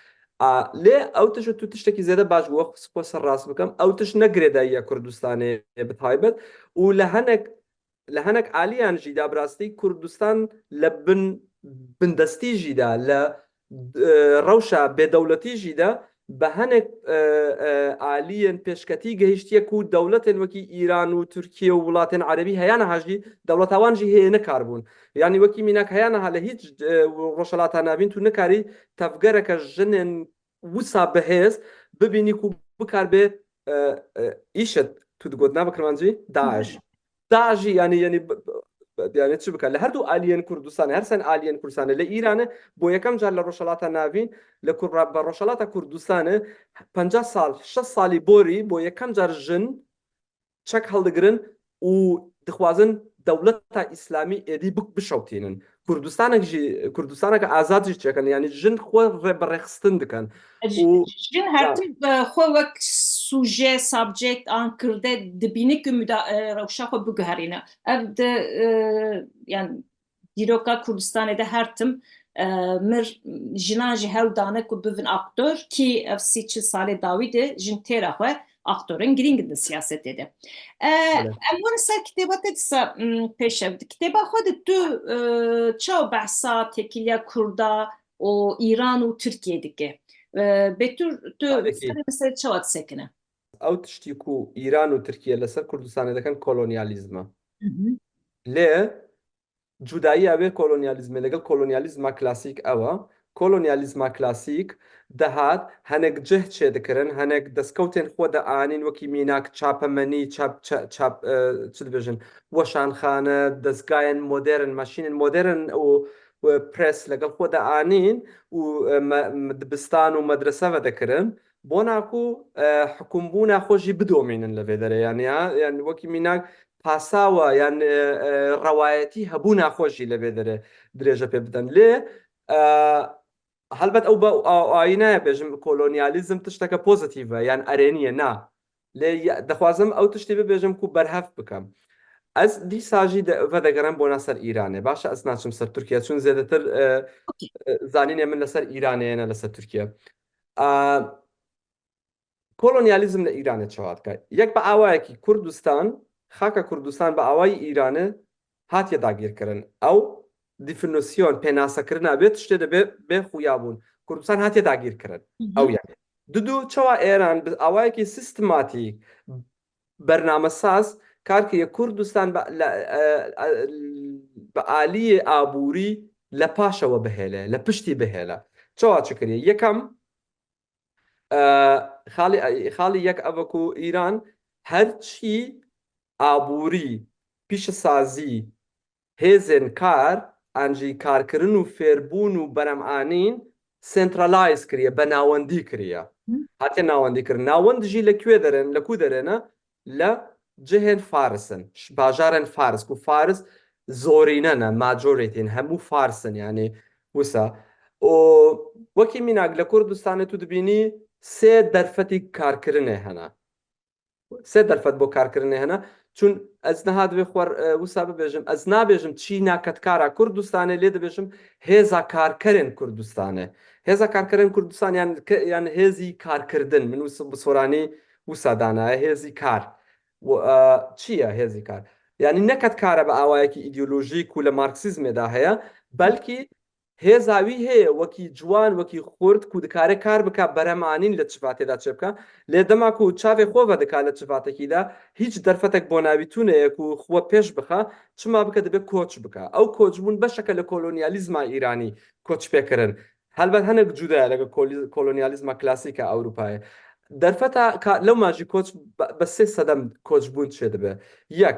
A, lê ew tişt, tu tiştekî zêde baş bû, wek xwe serrast bikim, ew tişt ne girêdayiya Kurdistanê bi taybet û li hinek, li hinek aliyan jî de bi rastî Kurdistan li bin, bindestî jî de, li, e, rewşa bêdewletî jî de bi hinek, e, e, aliyên pêşketî gehiştiye ku dewletên wekî Îran û Tirkiye û welatên erebî heya niha jî dewleta wan jî hê nikarbûn. Yanî wekî mînak heya niha li hîç, e, Rojhelata Navîn tu nikarî tevgereke jinên wisa bi hêz bibînî ku bikar bê, e, e, îşit, tu digot nava kirmancî? DAIŞ. DAIŞ jî, yanî, yanî, b-, b-, b-, yanî çi bike? Li her du aliyên Kurdistanê, her sen aliyên Kurdistanê, li Îranê bo yekem car li Rojhelata Navîn, li Kur-, bi Rojhelata Kurdistanê, penca sal, şeş salî borî bo yekem car jin çek hildigirin û dixwazin dewleta Îslamî êdî bik-, bişewtînin. Kurdistanek jî, Kurdistaneke azad jî çêkin, yanî jin xwe rê-, bi rêxistin dikin. J-, Û jin her Ya. tim, e, xwe wek suje, subject an kirde dibîne ku muda-, e, rewşa xwe biguherîne. Ev di, e, yani dîroka Kurdistanê de her tim, e, mir jinan jî hewl dane ku bibin aktor, kî ev sî çil salê dawî de jin têra xwe aktorên girîng in di siyasetê de. E, Belê. Em werin ser kitêba te dîsa, m, pêşev. Di kitêba xwe de tu, e, çawa behsa têkiliya Kurda û Îran û Tirkiye dike? E, Betûr, tu Tabii ki. Ser mesele çawa disekine? Ew tiştî ku Îran û Tirkiye li ser Kurdistanê dikin kolonyalîzm e. Hı hı. Lê cudayiya vê kolonyalîzmê legel kolonyalîzma klasîk ew e. Kolonyalîzma klasîk dihat hinek cih çêdikirin, hinek destkeftên xwe dianîn, wekî mînak çapemenî, çap-, ça-, çap-, e, çi dibêjin, weşanxane, dezgayên modern, maşînên modern û, û pres legel xwe dianîn û, e, me-, me-, dibistan û medrese vedikirin. Bona ku, e, hikûmbûna xwe jî bidomînin li vê derê. Yani, ya, yani wekî mînak pasawa, yani, e, e, rewayetî hebûna xwe jî li vê derê dirêje pê bidin. Lê, e, helbet ew be-, a-, ayîne ye, bêjim, kolonyalîzm tişteke pozîtîf e, yani erênî ye, na. Lê ya, dixwazim ew tiştê bibêjim ku berhev bikim. Ez dîsa jî de, vedegerim bona ser Îranê. Baş e, ez naçim ser Tirkiye, çun zêdetir, e, Okey. e, zanînê min li ser Îranê ye, ne li ser Tirkiye. A, kolonyalîzm li Îranê çawa dike? Yek bi awayekî Kurdistan, xaka Kurdistan bi awayî Îranê hatiye dagîrkirin. Ew definîsyon, pênasekirina vê tiştê de bê, bê xuya bûn. Kurdistan hatiye dagîrkirin. Hı hı. Ew yek. Didu, çawa Îran bi awayekî sîstematîk bernamesaz kar kiriye Kurdistan bi, le, e, e, bi aliyê aborî li paşewe bihêle, li piştî bihêle. Çawa çi kiriye? Yekem, e, xalê, xalê yek ev e ku Îran her çî aborî, pîşesazî, hêzên kar, an jî karkirin û fêrbûn û beremanîn centralize kiriye, be nawendî kiriye. Hı. Hatiye nawendî kirin. Nawend jî li ku derê ne? Li ku derê ne? Li cihên Faris in. Ş-, bajarên Faris, ku Faris zorîne ne, majority in, hemû Fars in, yani wisa. Û wekî mînak li Kurdistanê tu dibînî sê derfetî karkirinê hene. Sê derfet bo karkirinê hene. Çun ez niha divê xwe, e, wisa bibêjim. Ez nabêjim çîna kedkara Kurdistanê, lê dibêjim hêza karkerên Kurdistanê. Hêza karkerên Kurdistan, yani ke-, yani hêzî karkirdin. Min wisa bi soranî wisa danaye, hêzî kar. Û, e, çi ye hêzî kar? Yani ne kedkara bi awayekî îdeolojîk ku li Marksîzmê de heye, belkî hêza wî heye, wekî ciwan, wekî xurt ku dikare kar bike, beremanîn li çivatê de çêbike. Lê dema ku çavê xwe vedike li çivatekî de, hîç derfetek bona wî tune ye ku xwe pêş bixe, çima bike dibe koç bike. Ew koçbûn beşeke li kolonyalîzma Îranî koç pê kirin. Helbet hinek cuda ye lege koli-, kolonyalîzma klasîk a Ewropayê. Derfeta ka-, lewma jî koç be, be sê sedem koçbûn çêdibe. Yek,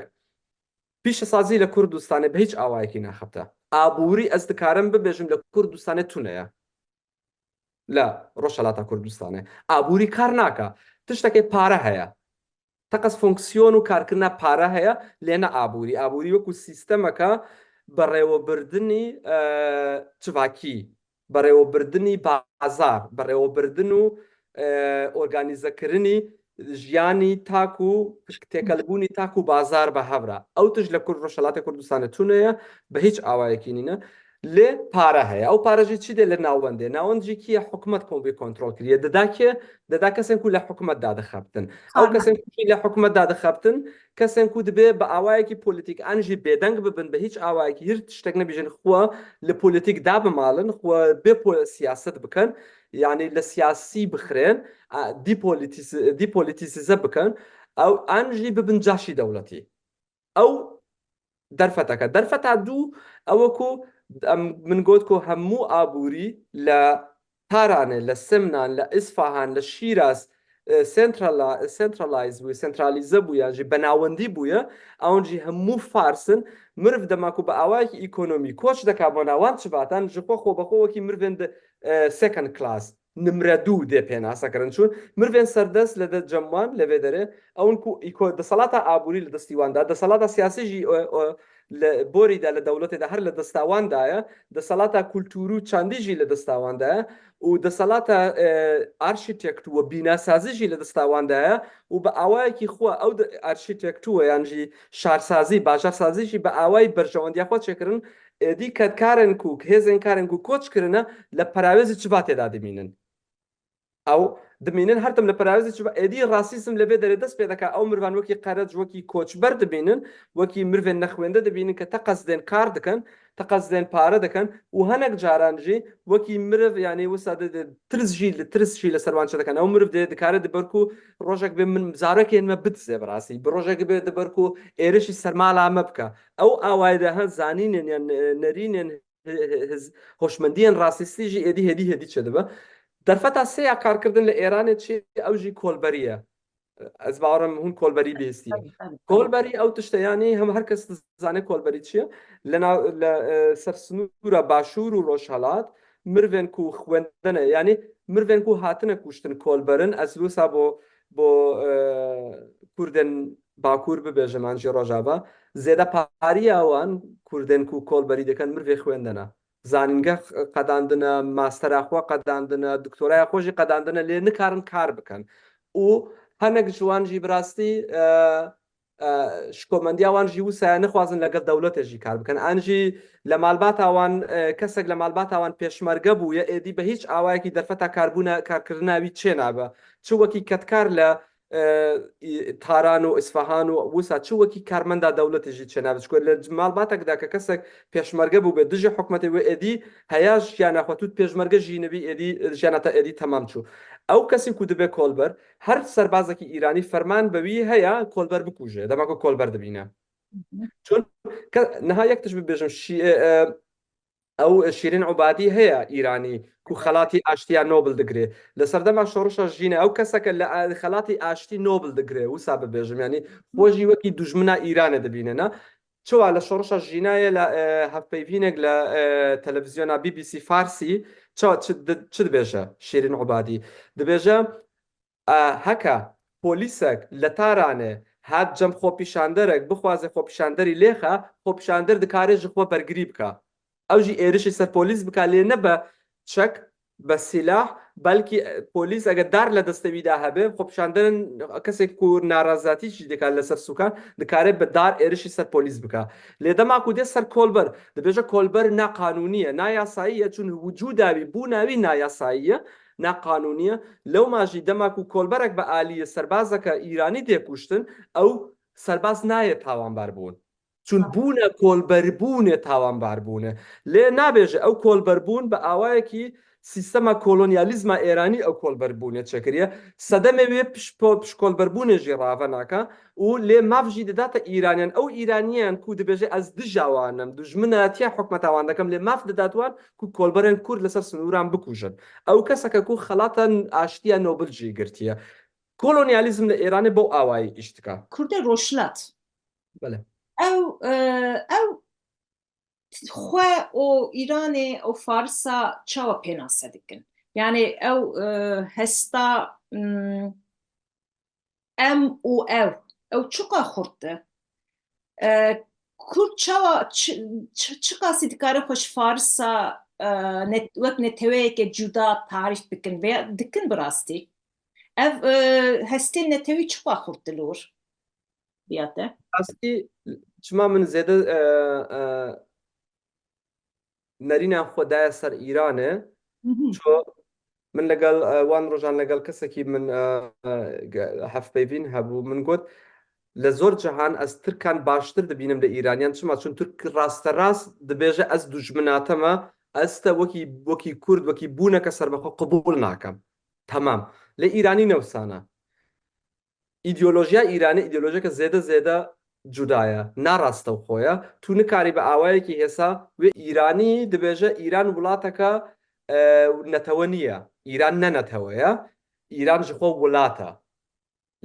pîşesazî li Kurdistanê bi hîç awayekî naxebite. Aborî ez dikarim bibêjim li Kurdistanê tune ye. Li Rojhelata Kurdistanê. Aborî kar nake. Tiştekê pare heye. Teqez fonksiyon û karkirina pare heye, lê ne aborî. Aborî wekû sîstemeke berêwebirdinî, e, çivakî, berêwebirdinî bazar, berêwebirtin û, e, organîzekirinî jiyanî tak û têkelbûnî tak û bazar bi hev re. Ew tişt li Kurd, Rojhelatê Kurdistanê tune ye, bi hîç awayekî nîne. Lê pare heye. Ew pare jî çi dê li navendê? Navend jî kî ye? Hikûmet kom vê kontrol kiriye. Dida kê? Dida kesên ku li hikûmet dadixebtin. Ew Tamam. kesên ku jî li hikûmet dadixebtin, kesên ku dibê bi awayekî polîtîk an jî bêdeng bibin, bi hîç awayekî hîr tiştek nebêjin, xwe li polîtîk dabimalin, xwe bê po-, siyaset bikin, yanî li siyasî bixirên, a, dîpolitîsi-, dîpolitîsize bikin, ew an jî bibin caşî dewletî. Ew derfeteke. Derfeta dû ew e ku em, min got ku hemû aborî li Taranê, li Simnan, li Îsfahan, li Şîraz, e, centrala-, centralize bûye, sentralîze bûye, jî benawendî bûye, ewan jî hemû Fars in. Miriv dema ku bi awayekî ekonomî koç deka bona wan çivatan, ji xwe xwe bi xwe wekî mirivên di, e, second class, nimre dû dê pênase kirin. Çûn mirivên serdest li de cem wan li vê derê, ew in ku îko-, desalata aborî li destî wan de, desalata siyasî jî, e, e, li borî de, li dewletê de her li desta wan de ye, desalata kultûrî û çandî jî li desta wan de ye û desalata, e, arşîtekt û binasazî jî li desta wan de ye û bi awayekî xwe ew de arşîtekt û yan jî şarsazî, bajarsazî jî bi awayî berjewendiya xwe çêkirin, êdî kedkarên ku, hêzên karên ku koç kirine, li perawêzî çiva tê de dimînin. Ew dimînin her tim li perawêzî çiva, êdî rasîzm li vê derê dest pê dike, ew mirivan wekî qerec, wekî koçber dibînin, wekî mirvên nexwende dibînin ke teqez dên kar dikin, teqez dên pare dikin û hinek caran jî wekî miriv, yanî wisa di, di, tirs jî, li tirs jî li ser wan çi dikin. Ew miriv dê dikare di ber ku rojek bê min zarokên me bidize bi rastî, bi rojek bê di ber ku êrişî ser mala me bike. Ew awayê de hin zanînên yan, e, nerînên hi-, hi-, hiz-, hoşmendiyên rasîstî jî êdî hêdî hêdî çêdibe. Derfeta sê ya karkirdin li Êranê çi, ew jî kolberî ye. Ez bawerim hûn kolberî bihîstiye. Tabii, tabii, tabii. Kolberî ew tişt e, yanî hem her kes dizane kolberî çi ye. Li na-, li, e, ser sinûra Başûr û Rojhelat mirvên ku xwendine, yanî mirvên ku hatine kuştin kolber in, ez wisa bo, bo, e, Kurdên Bakur bibêjim an jî Rojava, zêdepariya wan Kurdên ku kolberî dikin mirvê xwendine. Zanîngeh qedandine, mastera xwe qedandine, doktoraya xwe jî qedandine, lê nikarin kar bikin. Û hinek ji wan jî bi rastî, e, e, şikomendiya wan jî wisa ye, nixwazin legel dewletê jî kar bikin. An jî le malbata wan, e, kesek le malbata wan pêşmerge bûye, êdî bi hîç awayekî derfeta karbûna, karkirina wî çênabe. Çi wekî kedkar le, e, î, Taran û Isfahan û wisa çi wekî karmenda dewletê jî çênabe. Çiko li malbatek de ke kesek pêşmerge bûbe dijî hikûmetê wê, êdî heya jiyana xwe tût pêşmerge jî nebî, êdî, jiyana te êdî temam çû. Ew kesî ku dibe kolber, her serbazekî Îranî ferman bi wî heya kolber bikuje, dema ku kolber dibîne. Hı hı. Çun ke-, niha yek tişt bibêjim, şî-, e, e, ew Şîrîn Ubadî heye Îranî ku xelatî aştiya Nobel digire. Li serdema şorişa jîne ew keseke li, e, xelatî aştî Nobel digire, wisa bibêjim. Yanî xwe jî wekî dujmina Îranê dibîne, ne? Çawa li şorişa jînayê li, e, hevpeyvînek li, e, televîzyona B B C Farsî ça-, çi di-, çi dibêje Şîrîn Ubadî? Dibêje, e, heke polîsek li Taranê hat cem xwepîşanderek, bixwaze xwepîşanderî lêxe, xwepîşander dikare ji xwe bergirî bike. Ew jî êrişî ser polîs bike, lê ne be çek, be sîlah, belkî, e, polîs eger dar li destê wî de hebe, xwepîşanderin kesek ku narazatî jî dike li ser sûkan, dikare bi dar êrişî ser polîs bike. Lê dema ku dê ser kolber, dibêje kolber naqanûnî ye, nayasayî ye, çun wicûda wî, bûna wî nayasayî ye, naqanûnî ye. Lewma jî dema ku kolberek bi aliyê serbazeke Îranî dê kuştin, ew serbaz nayê tawanbar bûn. Çun bûne kolberbûnê tawanbar bûne. Lê nabêje ew kolberbûn bi awayekî sîstema kolonyalîzma Êranî ew kolberbûnê çêkiriye. Sedemê wê piş-, po-, pişkolberbûnê jî rave nake û lê maf jî didate Îraniyan. Ew Îraniyan ku dibêje ez dija wan im, dujminatiya hikûmeta wan dikim, lê maf didat wan ku kolberên Kurd li ser sinûran bikujin. Ew keseke ku xelata aştiya Nobel jî girtiye. Kolonyalîzm li Îranê bo awayî îş dike. Kurdê Rojhilat. Bele. Ew, e, ew xwe û Îranê û Farisa çawa pênase dikin? Yanî ew, e, hesta, mm, em û ew, ew çiqa xurt e? E, Kurd çawa, çi, çi, çiqasî dikare xwe ji Farisa, e, net-, wek neteweyeke cuda tarîf bikin veya dikin bi rastî? Ev, e, hestên netewî çiqa xurt dilor? Viya te? Rastî, çima min zêde, e, e, nerîna xwe daye ser Îranê, Hı hı. ço min legel, e, wan rojan legel kesekî min, e, e, ge-, hevpeyvîn hebû. Min got, li zor cihan ez Tirkan baştir dibînim li Îraniyan. Çima? Çun Tirk rasterast dibêje, ez dujmina te me, ez te wekî, wekî Kurd, wekî bûneke serbixwe qebûl nakim. Temam. Lê Îranî ne wisa ne. Îdeolojiya Îranê îdeolojiyeke zêde zêde cuda ye. Ne rastewxo ye. Tu nikarî bi awayekî hêsa wê Îranî dibêje Îran welateke, e, netewe niye. Îran ne netewe ye. Îran ji xwe welat e.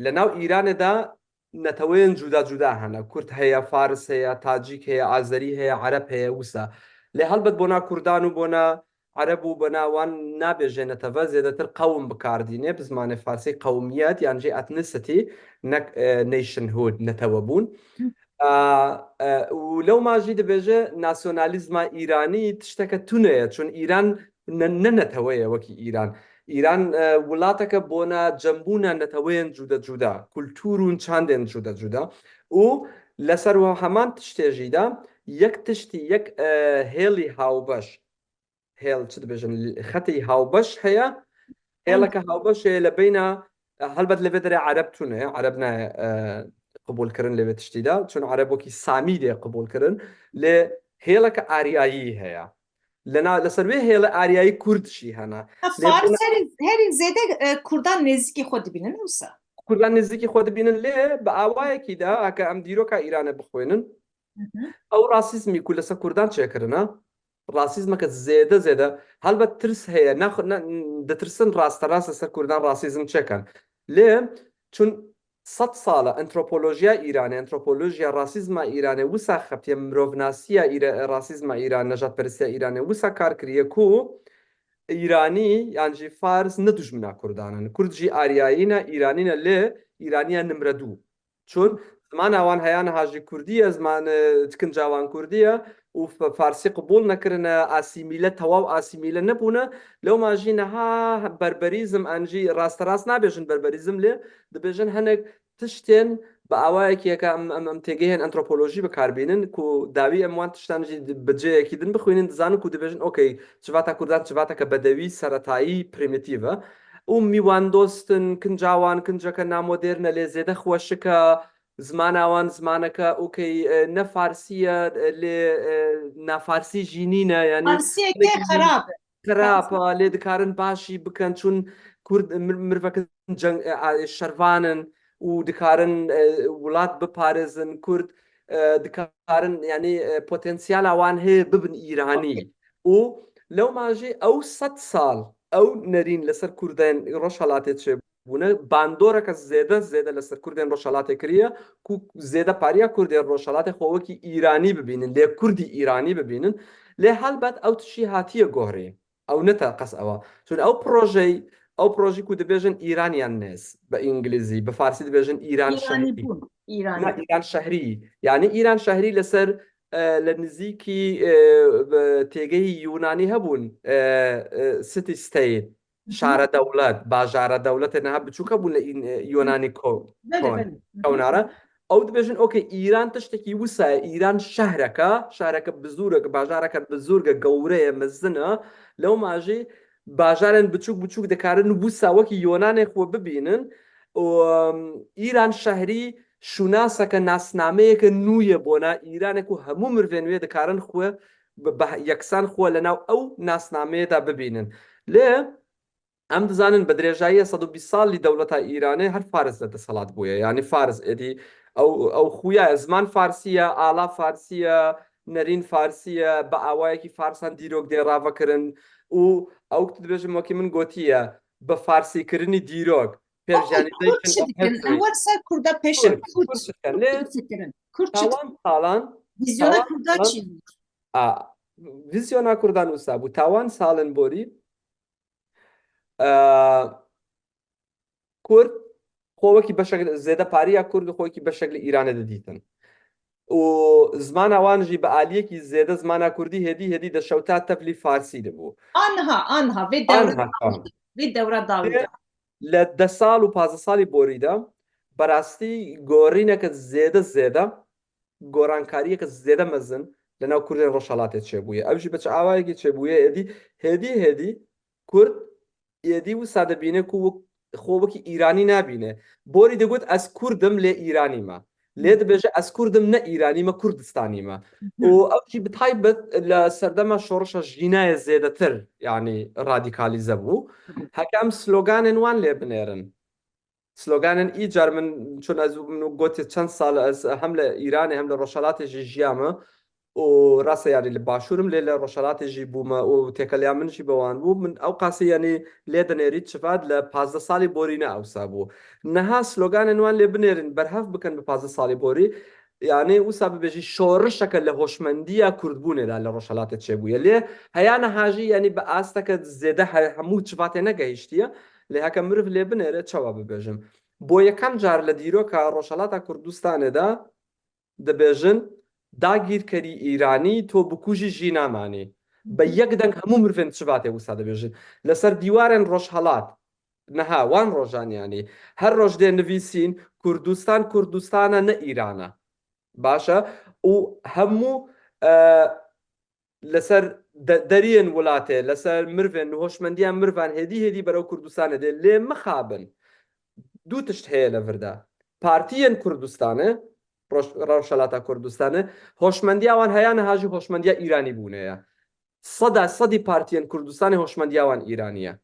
Li nav Îranê de neteweyên cuda cuda hene. Kurd heye, Faris heye, Tacîk heye, Azerî heye, Ereb heye, wisa. Lê helbet bona Kurdan û bona Ereb û bona wan nabêje netewe, zêdetir qewm bi kar dîne, bi zimanê Farsî qewmiyet, yan jî ethnicity, ne, e, nationhood, netewe bûn. Hı. A, e, û lewma jî dibêje nasyonalîzma Îranî tişteke tune ye, çun Îran ne, ne netewe ye wekî Îran. Îran, e, welateke bona cembûna neteweyên cuda cuda, kultûr û çandên cuda cuda. Û li ser wan heman tiştê jî de yek tiştî, yek, e, hêlî hawbeş, hêl çi dibêjin, xetê hawbeş heye. Hêleke hawbeş heye li beyna, e, helbet li vê derê Ereb tune, Ereb ne, e, qebûl kirin lê vê tiştî de. Çun Ereb wekî Samî dê qebûl kirin. Lê hêleke Aryayî heye. Li na-, li ser wê hêlê Aryayî Kurd jî hene. Ha, Lê Faris buna- herî, herî zêde, e, Kurdan nêzîkî xwe dibînin wisa. Kurdan nêzîkî xwe dibînin lê bi awayekî de, heke em dîroka Îranê bixwînin, Hı hı. ew rasîzmî ku li ser Kurdan çêkirine, rasîzmeke zêde zêde, helbet tirs heye, ne, ne, ditirsin rasterast li ser Kurdan rasîzm çêkin. Lê çun sed sal e antropolojiya Îranê, antropolojiya rasîzma Îranê wisa xebtiye, mirovnasiya Îra-, rasîzma Îran, nejadperestiya Îranê wisa kar kiriye ku Îranî yan jî Fars ne dijmina Kurdan in. Kurd jî Aryayî ne, Îranî ne, lê Îraniya nimre dû. Çun zimana wan heya niha jî Kurdî ye, ziman, e, kinca wan Kurdî ye û f-, Farsî qebûl nekirine, asîmîle, tewaw asîmîle nebûne. Lewma jî niha berberîzm, an jî rasterast nabêjin berberîzm, lê dibêjin hinek tiştên bi awayekî heke em, em, em têgehên antropolojî bi kar bînin ku dawî em wan tiştan jî di, bi cihekî din bixwînin, dizanin ku dibêjin, okey, civata Kurdan civateke bedewî, seretayî, prîmîtîv e. Û mîwandost in, kinca wan kinceke namodêrn e, lê zêde xweşik e, zimana wan zimaneke, okey, e, ne farsî ye, e, lê, e, nafarsî jî nîne, yanî Farsiyeke hinekî jî xerab e. Xerab e, lê dikarin baş jî bikin, çun Kurd mir-, mirvekin ceng, e, a, şervan in û dikarin, e, welat biparêzin. Kurd, e, dikarin, yanî, e, potansiyela wan heye bibin Îranî. Û lewma jî ew sed sal, ew nerîn li ser Kurdên Rojhelatê çêbûne, bandoreke zêde zêde li ser Kurdên Rojhelatê kiriye ku zêde pariya Kurdên Rojhelatê xwe wekî Îranî bibînin, lê Kurdî Îranî bibînin. Lê helbet ew tişî hatiye guherî. Ew ne teqez ew e. Çun ew projeyî, ew projeyî ku dibêjin Iranianness bi îngilîzî, bi farsî dibêjin Îran Îranî şehrî. bûn, Îranî. Na, Îran şehrî. Yanî Îran şehrî li ser, e, li nizîkî, e, bi têgehî Yunanî hebûn, e, e, city state, Hı hı. şare dewlet, bajare dewletê niha biçûk hebûn li În-, e, Yunanî ko-, Belê, kon, belê. Hı hı. Kewnare. Ew dibêjin, okey, Îran tiştekî wisa ye, Îran şehreke, şehreke bizûrek, bajareke bizûrge, gewre ye, mezin e. Lewma jî bajarên biçûk biçûk dikarin wisa wekî Yonanê xwe bibînin. Û, em, Îran şehrî şûnaseke, nasnameyeke nû ye bona Îranê ku hemû mirvên wê dikarin xwe bi, bi yeksan xwe li nav ew nasnameyê de bibînin. Lê Em dizanin bi dirêjayiya sed û bîst salî dewleta Îranê her Faris de desthilat bûye. Yanî Faris êdî ew, ew xuya ye. Ziman Farsî ye, ala Farsî ye, nerîn Farsî ye, bi awayekî Farsan dîrok dê ravekirin û ew ku tu dibêjin wekî min gotiye, bi Farsîkirinî dîrok, Okey, Persianization of history. Em wer ser Kurda pêşin. Kurd, Kurd, Kurd dikin, lê Kurd dikin. Kurd çi dikin? Tawan salan, Vîzyona tawan Kurda salan, çi bû? A, vîzyona Kurdan wisa bû. Tawan salên borî, E, Kurd xwe wekî beşek, zêdepariya Kurd xwe wekî beşek li Îranê didîtin. Û zimana wan jî bi aliyekî zêde zimana Kurdî hêdî hêdî deşewta tevlî Farsî de bû. Anha, anha, vê dewra Anha, dawî tamam. de, vê dewra dawî de. Li deh sal û pazdeh salî borî de berastî gorîneke zêde zêde, gorankariyeke zêde mezin li nav Kurdên Rojhelatê çêbûye. Ev jî bi çi awayekî çêbûye? Êdî, hêdî hêdî Kurd êdî wisa dibîne ku wek-, xwe wekî Îranî nabîne. Borî digot, ez Kurd im lê Îranî me. Lê Hı. dibêje, ez Kurd im ne Îranî me, Kurdistanî me. Hı. Û ew jî bi taybet li serdema şorişa jînayê zêdetir, yanî radîkalîze bû. Hı. Heke em sloganên wan lê binêrin. Sloganên îcar min, çun ez min gotiye çend sal ez hem li Îranê hem li Rojhelatê jî jiyame û rast e, yanî li Başûr im lê li Rojhelatê jî bûme û têkiliya min jî bi wan bû. Min ew qasî, yanî lê dinêrî çivat li pazdeh salî borî ne ewsa bû. Niha sloganên wan lê binêrin, berhev bikin bi pazdeh salî borî. Yanî wisa bibêjî şorişeke li hoşmendiya Kurdbûnê de li Rojhelatê çêbûye. Lê heya niha jî, yanî bi asteke zêde he-, hemû çivatê negehiştiye. Lê heke mirov lê binêre, çawa bibêjim? Bo yekem car li dîroka Rojhelata Kurdistanê de dibêjin, dagîrkerî Îranî, to bikujî jî namanî. Bi Hı hı. yek deng hemû mirvên çivatê wisa dibêjin. Li ser dîwarên Rojhelat, niha wan rojan, yanî her roj dê nivîsîn, Kurdistan, Kurdistan e, ne Îran e. Baş e. Û hemû, e, li ser de-, deriyên welatê, li ser mirvên, hoşmendiya mirvan hêdî hêdî berew Kurdistanê dê. Lê mixabin, du tişt heye li vir de. Partiyên Kurdistanê, Roj-, Rojhelata Kurdistanê, hoşmendiya wan heya niha jî hoşmendiya Îranî bûne ye. Seda sedî partiyên Kurdistanê hoşmendiya wan Îranî ye.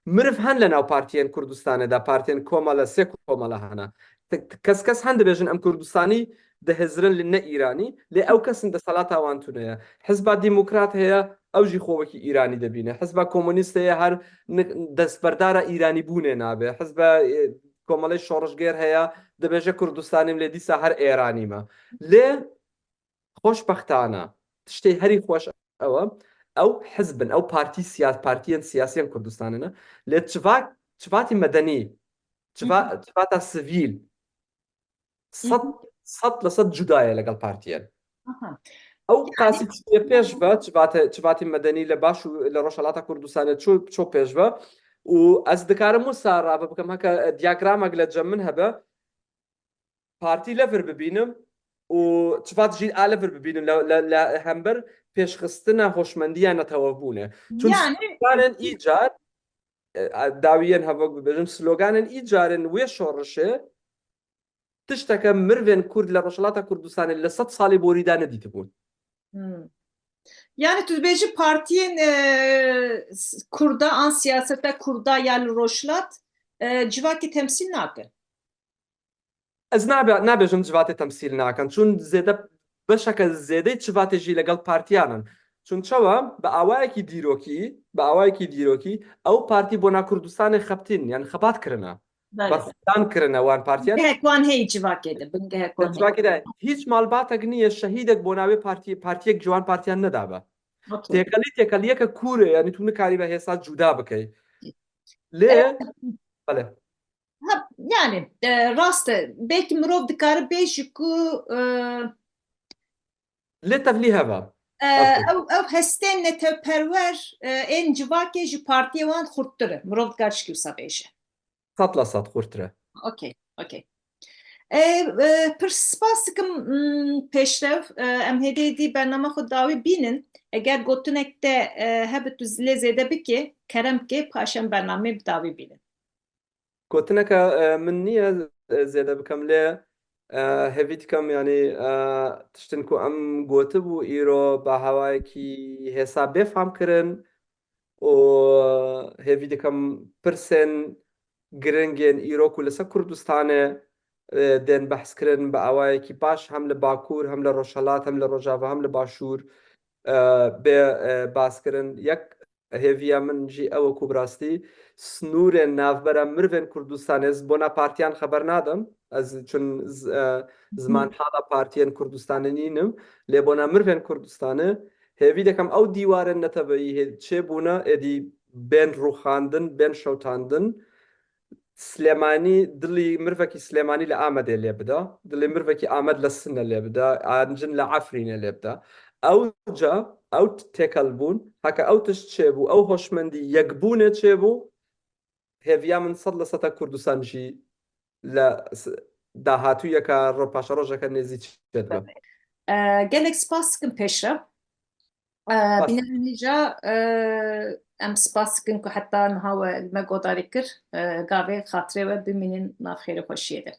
Miriv hen li nav partiyên Kurdistanê de, partiyên komele, sê komele hene. Te-, kes kes hen dibêjin em Kurdistanî dihizirin li ne Îranî, lê ew kesin deselata wan tune ye. Hizba Demokrat heye, ew jî xwe wekî Îranî dibîne. Hizba Komunîst heye, her ni-, destberdara Îranîbûnê nabe. Hizba, e, Komelê Şorişgêr heye, dibêje Kurdistanî me, lê dîsa her Êranî me. Lê xweşbextane, tiştê herî xweş ew e, ew hizb in, ew partî siya-, partiyên siyasî yên Kurdistanê ne. Lê çiva-, çivatî medenî, çiva-, Hı hı. çivata sivîl, sed, Hı hı. sed li sed cuda ye legel partiyên. Aha. Ew Yani qasî çûye pêş ve, çivate-, çivatî medenî li baş û li Rojhelata Kurdistanê çû, çû pêş ve. Û ez dikarim wisa rave bikim, heke diyagramek li cem min hebe, partî li vir bibînim û çivat jî a li vir bibînim, li, li, li hember pêşxistina hoşmendiya netewebûnê. Çun Yani sloganên îcar, e, dawiyên hevok bibêjim, sloganên îcarên wê şorişê tişteke mirvên Kurd li Rojhilata Kurdistanê li sed salî borî de nedîtibûn. Hmm. Yani tu dibêjî partiyên, e, s-, Kurda an siyaseta Kurda ya li Rojhilat, e, civakê temsîl nakin? Ez nabe-, nabêjim civatê temsîl nakin. Çun zêde, beşeke zêdeyê civatê jî legel partiyan in. Çun çawa? Bi awayekî dîrokî, bi awayekî dîrokî, ew partî bona Kurdistanê xebtîn, yani xebat kirine. Belê. Berxwedan kirine wan partiyan. Bingehek wan heyî civakê de, bingehek wan heyî. Civakê de hîç malbatek niye, şehîdek bona wê partî-, partiyek ji wan partiyan nedabe. Okey. Têkelî, têkeliyeke kûr e, yani tu nikarîbe hêsa cuda bikey. Lê, Evet. Belê. Ha, yani, e, rast e. Belkî mirov dikare bêjî ku, e, Lê tevlî heva. e, Okey. ew, ew hestên netewperwer, e, ên civakê ji partiyê wan xurttir e. Mirov dikare şikî wisa bêje. Sed la sed xurttir e. Okey, okey. E, e, pir spas dikim, m, pêşrev. E, em hêdî hêdî bernama xwe dawî bînin. Eger gotinek te, e, hebe tu lê zêde bikê, kerem ke, paşan bernamê bi dawî bînin. Gotineke, e, min niye, e, zêde bikim, lê, e, hêvî dikim, yanî, e, tiştin ku em gotibû îro bi hawayekî hêsa bê fam kirin û hêvî dikim pirsên giring ên îro ku li ser Kurdistanê, e, tên behs kirin bi awayekî baş hem li Bakur, hem li Rojhelat, hem li Rojava, hem li Başûr, e, bê, e, bas kirin. Yek hêviya min jî ew e ku bi rastî snûrên navbera mirvên Kurdistanê, ez bona partiyan xeber nadim. Ez çun z-, e, ziman hala partiyên Kurdistanê nînim. Lê bona mirvên Kurdistanê hêvî dikim ew dîwarên neteweyî hê çêbûne, êdî bên rûxandin, bên şewtandin. Silêmanî, dilî mirvekî Silêmanî li Amedê lê bida, dilê mirvekî Amed li Sine lê bida, an jin li Efrînê lê bida. Ew ca, ew têkelbûn, heke ew tişt çêbû, ew hoşmendî, yekbûnê çêbû, hêviya min sed li sed e Kurdistan jî li s-, dahatûyeke ro-, paşerojeke nêzî çêdibe. E, gelek spas dikim pêşrev. E, Spas. Bînerên hêja, e, em spas dikin ku heta niha we li me guhdarî kir. E, gavê xatirê we bimînin nav xêr û xweşiyê de.